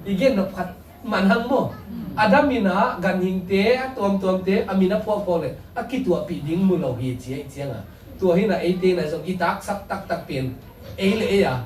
I gen nop khat man hang maw. Adam in a ganhingte a tuamtuamte a min a phuakphuak le a kituahpih ding mu lo hi ci a i ciang a, tua hi in a eite in a zong i taksak taktak pen ei le ei a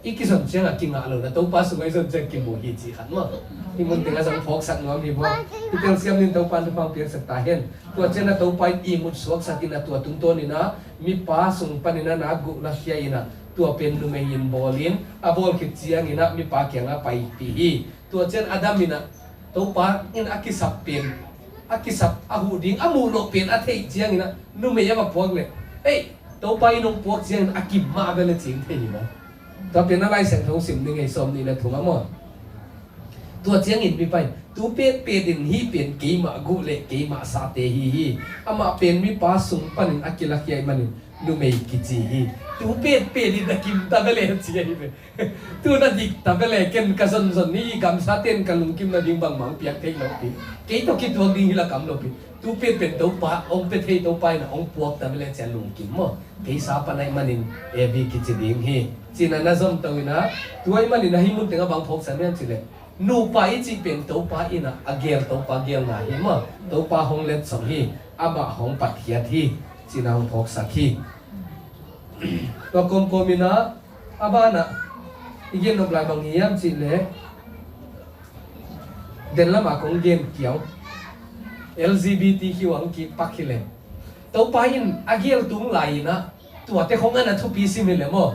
i kizon ciang a kingah lo na, Topa sungah i zon ciang kimu hi ci khat maw. Hih mun tengah zong phawksak nuam hi bua. I telsiam ning Topa in thupha piaksak ta hen. Tua ciang a Topa in ihmut suaksak in a, tua tungtawn in a mipa sung panin a na guh lakhia in a, tua pen numei in bawl in, a bawl khit ciangin a mipa kiangah paipih hi. Tua ciang Adam in a Topa in a kisap pen, a kisap a huh ding a muh loh pen a theih ciangin a numei a va puak leh, ei, Topa in hong puak ciangin a kim mah a bel a cing thei hi maw. Tua pen a Lai Siangtho hong sim ning ei, sawm nih le thum a maw. Tua ciangin mipa in, tu petpet in hih pen keimah guh le keimah sate hi hi. Amah pen mipa sung panin a kilakhia ahih manin numei kici hi. Tu petpet in a kim ta bel a ci ahi ve. Tu na dik ta bel e, ken ka zonzon ni, i gamsa ten ka lungkim nading bangmah hong piak thei lo pi. Kei tawh kituak ding hi la kam lo pi. Tu petpet Topa, hong pia thei Topa in a hong puak ta bel e ci a lungkim maw. Kei sa pan ahih manin Evi kici ding hi. Ci in a na zom to in a, tua ahih manin a hih mun tengah bang phawksak hiam cih leh, nupa i cih pen Topa in a, a gel Topa gelna hi maw. Topa hong letsong hi, amah hong patkhiat hi. Ci in a hong phawksak hi. Tua kawmkawm in a, a banah i gen nop lai bang hiam cih leh, den lamah kong gen kiau, L G B T Q ang kipak hi leh, Topa in a gel tung lai in a, Tuate khong ana thupi sim hi le maw.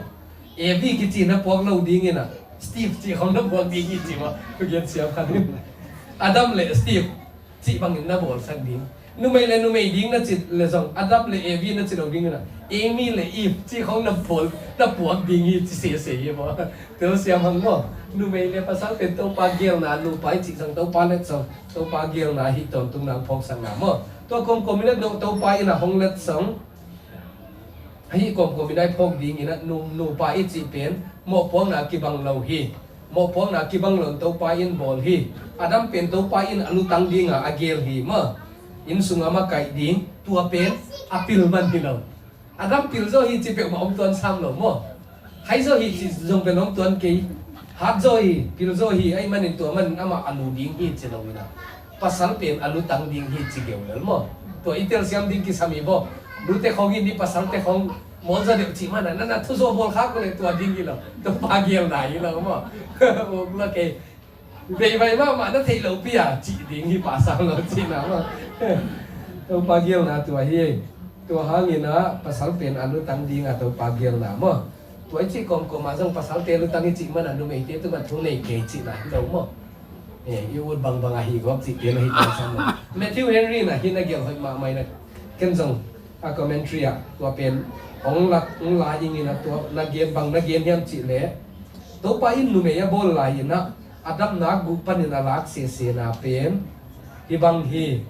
Evi kici na puak lo dingin ah, Steve ci khong na puak ding hi ci maw. Thugen siam khat in, Adam le Steve cih bangin na bawlsak ding. Numei le numei ding na ci le zong, Adam le Evi na ci lo dingin ah, Amy le Eve cih khong na bawl, na puak ding hi ci sese hi maw. Tel siam hang maw. Numei le pasal pen Topa geelna, nupa i cih zong Topa letsong, Topa geelna hi tawntung nang phawksakna maw. Tua komkom in ah Topa in ah hong letsong. Ahi komkom in ah i phawk dingin ah nu, nupa i cih pen mawhpuakna kibang lo hi. Mawhpuakna kibang lo in Topa in bawl hi. Adam pen Topa in a lutang dinga a geel hi maw. Inn sunga makaih ding, tua pen a pil man hi lo. Adam pil zaw hi ci peuhmah om tuan sam lo maw. Hai zaw hi ci zong pen om tuan kei. Hat zaw hi, pil zaw hi, ahih manin tua manin amah a lu ding hi ci lo in ah, pasal pen a lutang ding hi ci geu lel maw. Tua i telsiam ding kisam hi baw. Nute khong in i pasalte khong mawl zaw deuh cih manin ah, na na thuzaw bawl khak uh leh tua ding hi lo. Topa geelna hi lo maw. Uk lo kei. Veivai mahmah na theih loh pi a cih ding hi, pasal lo cihna maw. Topa geelna tua hi. Tua hangin ah pasal pen a lutang dinga Topa geelna maw. Tua i cih komkom ah zong pasalte lutang i cih manin ah numeite tungah thu nei kei cihna hi lo maw. Eh, i ut bangbang ahi gawp cihte na hi tangsam lo. Matthew Henry in ah hih na gelh hoih mahmah in ah, ken zong a commentary ah tua pen hong lak, hong la ing in ah, tua na gen, bang na gen hiam cih leh, Topa in numei a bawl lai in ah, Adam nakguh panin a lak sesena pen hih bang hi.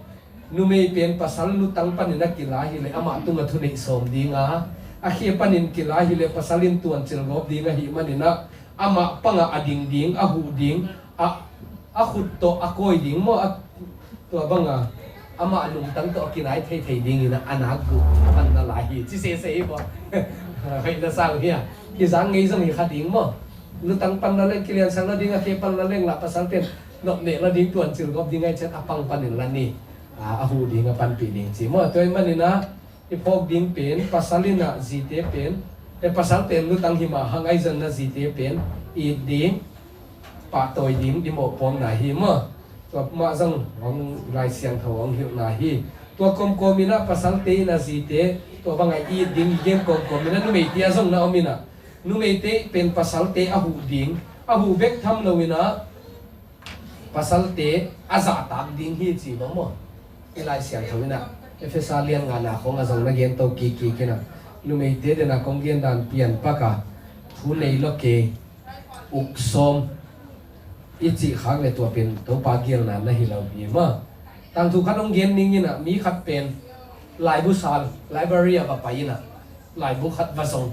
Numei pen pasal lutang panin a kila hi leh amah tungah thuneih sawm dinga, a khe panin kila hi leh pasal in tuancil gawp ding ahih manin ah, amah pangah a ding ding, a huh ding, a, a khut tawh a kawi ding maw, a, tua banga amah lungtang tawh a kinai theithei dingin ah a nakguh pan na lai hi ci sese hi maw. Hoih na sa uh hia. Kizang ngei zong hi kha ding maw. Lutang pan na leng kiliansak lo ding, a khe pan na leng lah pasal pen nopneh lo ding, tuancil gawp ding ahih ciang a pang panin la ni. A, a huh ding, a panpih ding ci maw. Tua ahih manin ah i phawk ding pen pasal in ah zite pen, eh, pasal pen lutang hi mah hang, ahi zongin ah zite pen it ding, pahtawi ding i mawhpuakna hi maw. Tua mah zong hong Lai Siangtho hong hilhna hi. Tua komkom in ah pasalte in ah zite tua bangah it ding i gen komkom in ah numeite ah zong na om in ah, numeite pen pasalte a huh ding, a huh bek tham lo in ah pasalte a zahtak ding hi ci bang maw. I Lai Siangtho in ah Efesa lian ngana khong ah zong na gen to kikkik in ah, numeite den a kong gen dan pianpak a, thu nei lo kei, uk sawm i cih khak leh tua pen Topa geelna na hi lo hi maw. Tangthu khat hong gen ning in ah, mi khat pen laibu sal, library ah va pai in ah, laibu khat va zong.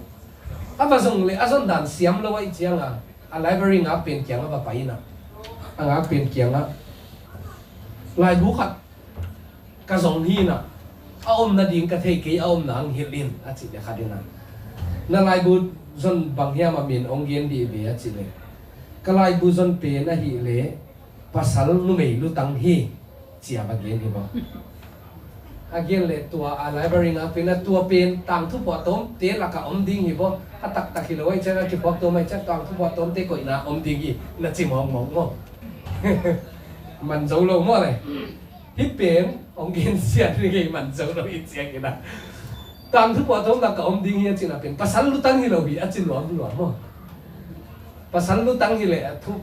A va zong leh a zon dan siam lo ahih ciangin a library ngak pen kiangah va pai in ah, a ngak pen kiangah, laibu khat ka zong hi in ah, a om nading ka thei kei, a om nang hilh in a cih leh khat in ah, na laibu zon bang hiam, a min hong gen dih ve a cih leh, ka laibu zon pen ahih leh pasal numei lutang hi, ci a va gen hi maw. A gen leh tua a library ngak pen ah, tua pen tangthu phuahtawmte lakah om ding hi maw. A taktak hi lo ahih ciang, a kiphuahtawm ahih ciang tangthu phuahtawmte koihna om ding hi na ci mawkmawk maw. Man zo lo maw leh. Hih pen hong gensiat ni kei, man zo lo i ciang in ah. Tangthu phuahtawm lakah om ding hi a cihna pen pasal lutang hi lo hi a ci luamluam maw. Pasal lutang hi leh a thu,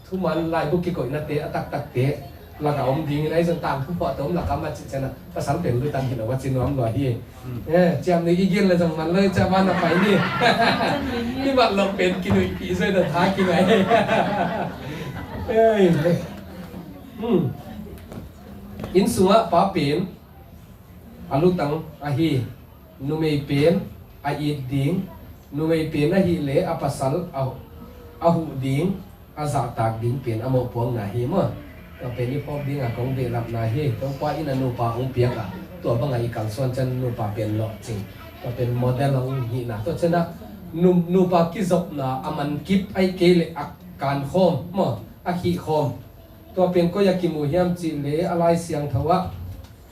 thuman laibu kikoihnate a taktakte lakah om ding in ah, ahi zong tangthu phuahtawm lakah mah cih ciangin ah pasal pen lutang hi lo a ci nuam lua hi. Eh, ciamnuih i gen leh zong man lo i ciah van a pai ni. Hi mat loh pen kinuihpih zoi na tha kingai. Ei. Hmm. Inn sungah pa pen a lutang ahi, numei pen a it ding, numei pen ahih leh a pasal a, a huh ding, a zahtak ding pen a mawhpuakna hi maw. Tua pen i phawk dingah kong behlapna hi. Topa in a nupa hong piak a, tua bangah i kalsuan ciang nupa pen lawhcing, tua pen model hong hihna. Tua ciangah nu, nupa kizopna a man kip ahih kei leh a kankhawm maw, a khihkhawm. Tua pen koi ah kimu hiam cih leh a Lai Siangtho ah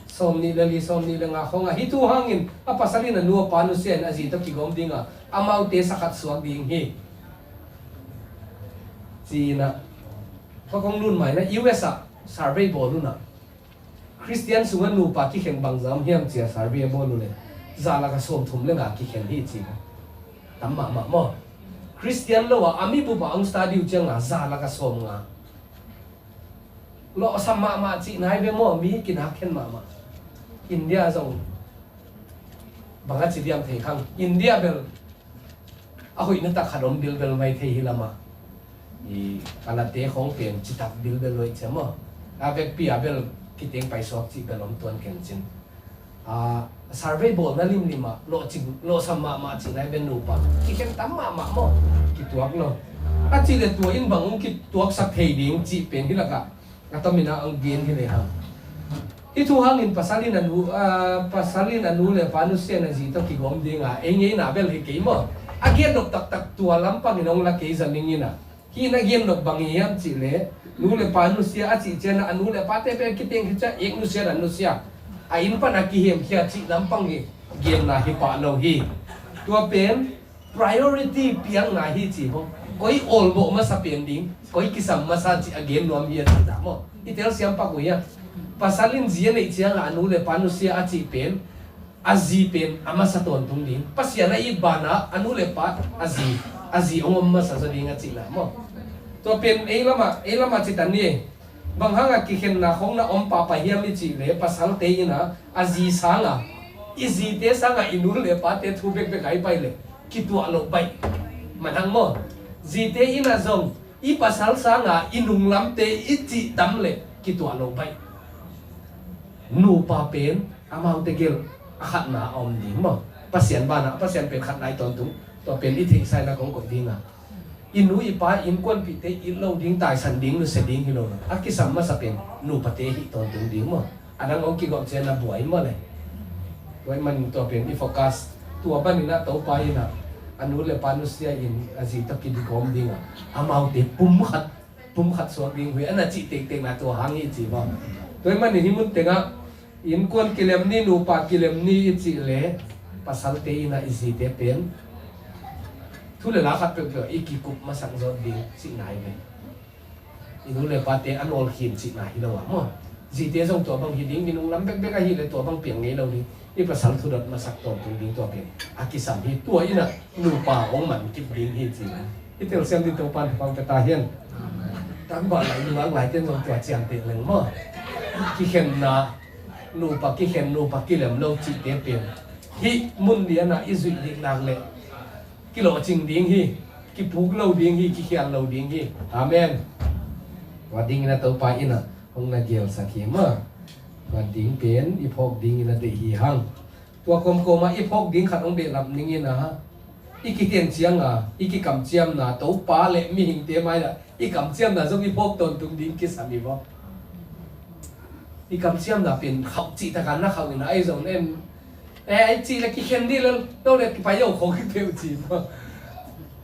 sawmnih le li, sawmnih le nga khawngah, hih thu hangin a pasal in a nu a pa nusia in a zi tawh kigawm ding a, amaute sakhat suak ding hi, ci-in ah. Kha kong lun mai na, U S ah survey bawl un ah, Khristian sungah nupa kikhen bangzah om hiam ci a survey a bawl uh leh, Za laka sawmthum le nga kikhen hi ci. Tam mahmah maw? Khristian lo a, a mi bup a hong study uh cianga za laka sawmnga. Lawhsam mahmah cihna hi ve maw, mi kinak khen mahmah. India zong bang a ci diam thei khang. India bel a hoihna tak khat om bilbel mai thei hi lamah. I kalate khawng pen citak bilbel lo i cia maw. A vekpi a bel kiteng paisuak cih bel om tuan ken cin. A, survey bawlna limlim ah lawhcing, lawhsam mahmah cihna hi ve nupa. Kikhen tam mahmah maw? Kituak lo. A cih le tua in bang hong kituaksak thei ding cih pen hi lakah a tomin ah hong gen hi lehang. Hih thu hangin pasal in a nu, a, pasal in a nu le pa nusia in a zi tawh kigawm dinga ei ngeina bel hi kei maw? A gen nop taktak tua lampangin hong la kei zaning in ah. Hih na gen nop bang hi hiam cih leh, nu le pa nusia a cih ciangin a nu le pate pen kiteng khit ciang ek nusia dan nusia, a inn pan a kihemkhia cih lampang hi genna hi pah lo hi. Tua pen priority piakna hi ci bawk. Koi awlbawh masa pen ding, koi kisam masa cih a gen nuam hi a cih dah maw? I telsiam pak uh hiam? Pasal in zi a neih ciangah a nu le pa nusia a cih pen a zi pen a masa tawntung ding. Pasian a it banah a nu le pa, a zi, a zi hong om masa zaw ding a cihna maw? Tua pen ei lamah, ei lamah citan ni. Bang hangah kikhenna khawng na om pahpah hiam i cih leh pasalte in ah a zi sangah, i zite sangah i nu le pate thu bekbek a i pai leh kituah loh baih. Manang maw? Zite in ah zong i pasal sangah i nunglamte i cih tam leh kituah loh baih. Nupa pen amaute gel a khatna a om ding maw? Pasian banah Pasian pen khatna i tawntung. Tua pen i theihsa in ah kong koih ding a, i nu i pa innkuanpihte it lo ding, taisan ding, nusia ding hi lo lo. A kisam masa pen nupate hih tawntung ding maw? A dang hong kigawm ciang a buai maw le. Buai man tua pen i focus. Tua banin ah Topa in ah a nu le pa nusia in a zi tawh kigawm ding a, amaute pumkhat, pumkhat suak ding hi a na cih tektek na tua hang hi ci maw? Tua ahih manin hih mun tengah innkuan kilem ni, nupa kilem ni i cih leh pasalte in ah i zite pen thu le la khat peuhpeuh i kikup masak zawt ding cihna hi ve. I nu le pate a nawlkhin cihna hi lo a maw? Zite zong tua bang hi ding, i nunglam bekbek ahih leh tua bang piang ngei lo ding. I pasal thudot masak tawntung ding tua pen a kisam hi. Tua in ah nupa hong man kip ding hi ci. I telsiam ding Topan thupha pia ta hen. Tangbah lai nungak laite zong tua ciangteh leng maw? Kikhenna, nupa kikhen, nupa kilem lo cihte pen hih mun lianah i zuih diknak leh kilawhcing ding hi, kipuk lo ding hi, kikhial lo ding hi. Amen. Tua dingin a Topa in ah hong na gelsak hi maw? Tua ding pen i phawk dingin a deih hi hang. Tua kawmkawm ah i phawk ding khat hong behlap ning in ah, i kiten ciang a, i kikamciamna Topa le mihingte mai-ah i kamciamna zong i phawk tawntung ding kisam hi maw? I kamciamna pen khauh cih takah na khauh in ah, ahi zong en, eh, ai cih le kikhen dih le lo le kipai lo khawng hi peuh ci maw?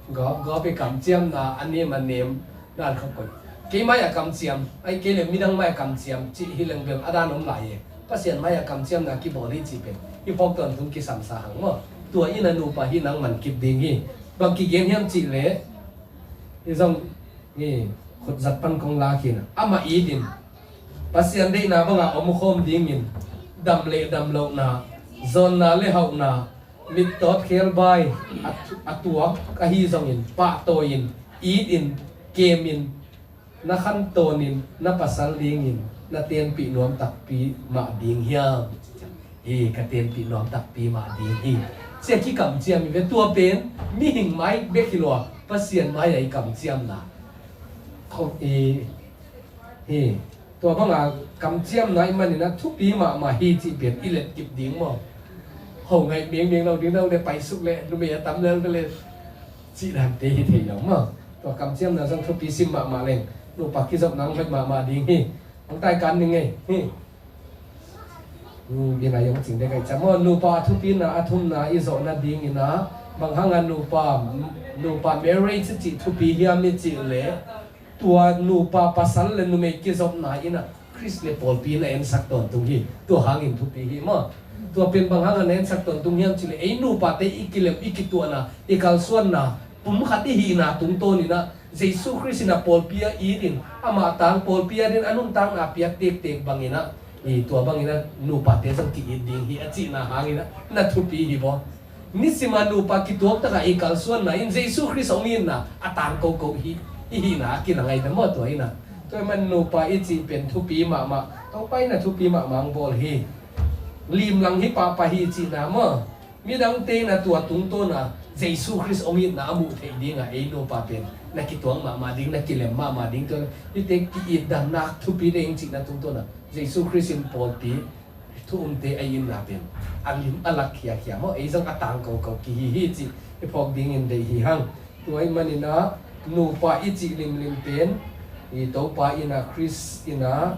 Gawp gawp i kamciamna a nem a nem dan khawng koih. Kei mai-ah kamciam, ai kei le midang mai-ah kamciam cih hi leng bel a dan om lai e. Pasian mai-ah kamciamna kibawl hi cih pen i phawk tawntung kisamsa hang maw? Tua in a nupa hi nang man kip ding hi. Bang kigen hiam cih leh, i zong hi, khutzat pan kong la khin a, amah it in Pasian deihna bangah om khawm dingin dam le dam lohna, zawnna le hauhna, mittawt khebai a, a tuak ahi zongin pahtawi in, it in, kem in, na khantawnin na pasal dingin na tenpih nuam takpi mah ding hiam? Hi, ka tenpih nuam takpi mah ding hi. Sia kikamciam hi ve, tua pen mihing mai bek hi lo a, Pasian mai-ah i kamciamna. Kho, i, hi, tua banga kamciamna i manin a thupi mahmah hi cih pen i letkip ding maw? Ho ngaih mengmeng lo ding lo le paisuk le numei a tam lel le cih dante hi thei lo maw? Tua kamciamna zong thupi sim mahmah leng nupa kizopna hong hoih mahmah ding hi. Hong taikan ning ei hi. Bina yong cing dek ai cam maw? Nupa a thupina a thumna i zawhna dingin a, bang hanga nupa, nupa marriage cih thupi hiam i cih leh, tua nupa pasal le numei kizopna in a Khrist le pawlpi na ensak tawntung hi. Tua hangin thupi hi maw? Tua pen bang hanga na ensak tawntung hiam cih leh, ei nupate i kilem, i kituahna, i kalsuanna, pumkhat i hihna tungtawnin a, Jesu Khrist in a pawlpi a it in, amah tang pawlpi a din a nuntakna piak tektek bangin a, I tua bangin a nupate zong ki-it ding hi a cihna hangin a na thupi hi baw. Nisima nupa kituak taka i kalsuanna in Jesu Khrist hong itna a tang koko hi, i hihna a kilang ahi na maw tua in a. Tua man nupa i cih pen thupi mahmah, Topa in a thupi mahmah hong bawl hi. Limlang hi pahpah hi cihna maw. Midangte in a tua tungtawna Jesu Khrist hong itna a muh theih dinga ei nupa pen na kituak mahmah ding, na kilem mahmah ding, tua hite ki-it dan nak thupi ding cihna tungtawna Jesu Khrist in pawlpi thu umte a itna pen a lim a lak khiakhia maw, ei zong a tang koko kihi hi cih i phawk dingin deih hi hang. Tua ahih manin a nupa i cih limlim pen i Topa in a Khrist in a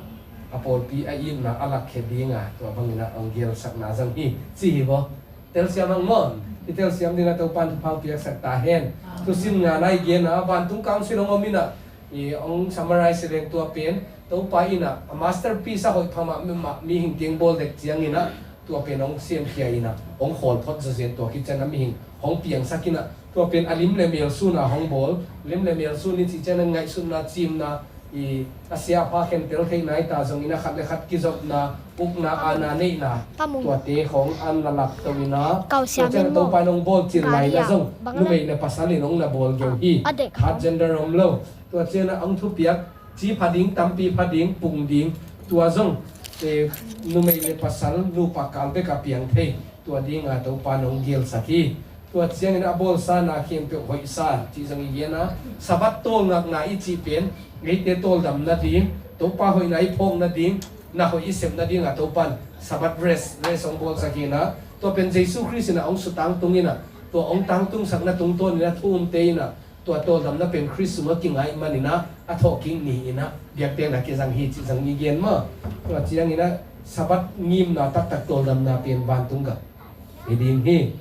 a pawlpi a itna a lakkhia dinga tua bangin a hong gielsakna zong hi ci hi baw. Telsiam hang maw. I telsiam ding a Topa in thupha hong piaksak ta hen. Thusim nga na i gen a vantung council hong om in a i hong summarize leng tua pen Topa in a a masterpiece a hoih pha mahmah mihing kiang bawl dek ciangin a tua pen hong siamkhia in a hong khawl phot zawzen tua khit ciang a mihing hong piangsak in a tua pen a lim le mel sun a hong bawl, lim le mel sun i cih ciang a ngaihsutna, cimna, i a sia a pha khentel theihna i ta zongin a khat le khat kizopna, ukna, aana neihna, tuate khong an la lak to in a tua ciang a Topa in hong bawl cil lai na zong numei le pasal in hong na bawl geu hi. Khat gender om lo. Tua ciang a hong thupiak ci pha ding, tampi pha ding, pung ding, tua zong eh, numei le pasal nupa kal bek a piang thei, tua dinga Topa in hong gielsak hi. Tua ciangin a bawlsa na khempeuh hoihsa cih zong i gen a, Sabbath tawlngakna i cih pen eite tawldam nading, Topa hoihna i phawk nading, na hoih i sep nadinga Topa in Sabbath rest, rest hong bawlsak hi in a, tua pen Jesu Khrist in a hong sutangtung in a, tua hong tangtungsakna tungtawn in a thu umte in a tua tawldamna pen Khrist sungah kinga ahih manin a, a thawhkik ni in a biakpiakna kizang hi cih zong i gen maw. Tua ciangin a Sabbath ngimna taktak tawldamna pen vantung gam hi ding hi.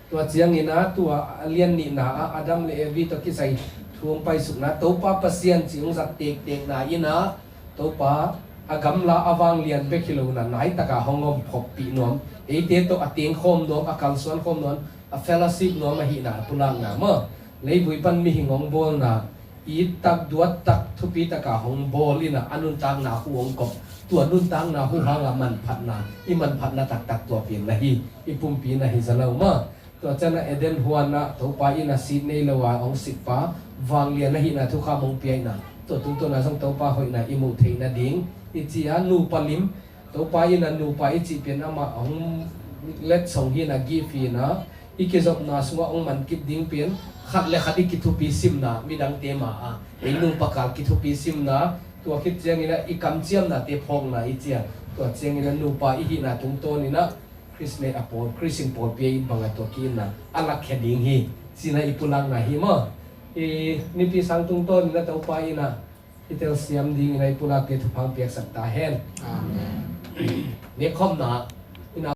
Tua ciangin a tua a lian nihna ah Adam le Evi tawh kisai thu hong paisukna Topa Pasian cih hong zat tektekna in a Topa a gamla a vanglian bek hi lo in a naitaka hong om khoppih nuam, eite tawh a tengkhawm nuam, a kalsuan khawm nuam, a fellowship nuam ahihna a pulakna maw. Leivui pan mihing hong bawlna, it tak duat tak thupi taka hong bawl in a, a nuntakna hu hong kop, tua nuntakna hu hanga manphatna, i manphatna taktak tua pen na hi, i pumpi na hi za lo maw. Tua ciang a Eden huan ah Topa in a sit nei lo a hong sikpa vanglian ahihna thukham hong pia in a, tua tungtawn a zong Topa hoihna i muh theih nading i ci a, nupa lim, Topa in a nupa i cih pen amah hong letsong hi in a, gift hi in a, i kizopna sungah hong man kip ding pen khat le khat i kithupi simna, midangte ma a ei nupa kal kithupi simna, tua khit ciangin a i kamciamnate phawkna i ci a, tua ciangin a nupa i hihna tungtawn in a Khrist le a pawl, Khrist in pawlpi a it banga tua ki-itna a lakkhia ding hi cihna i pulakna hi maw. I nipi sang tungtawn in a Topa in a i telsiam dingin a i pulakte thupha hong piaksak ta hen. Amen. Nekkhopna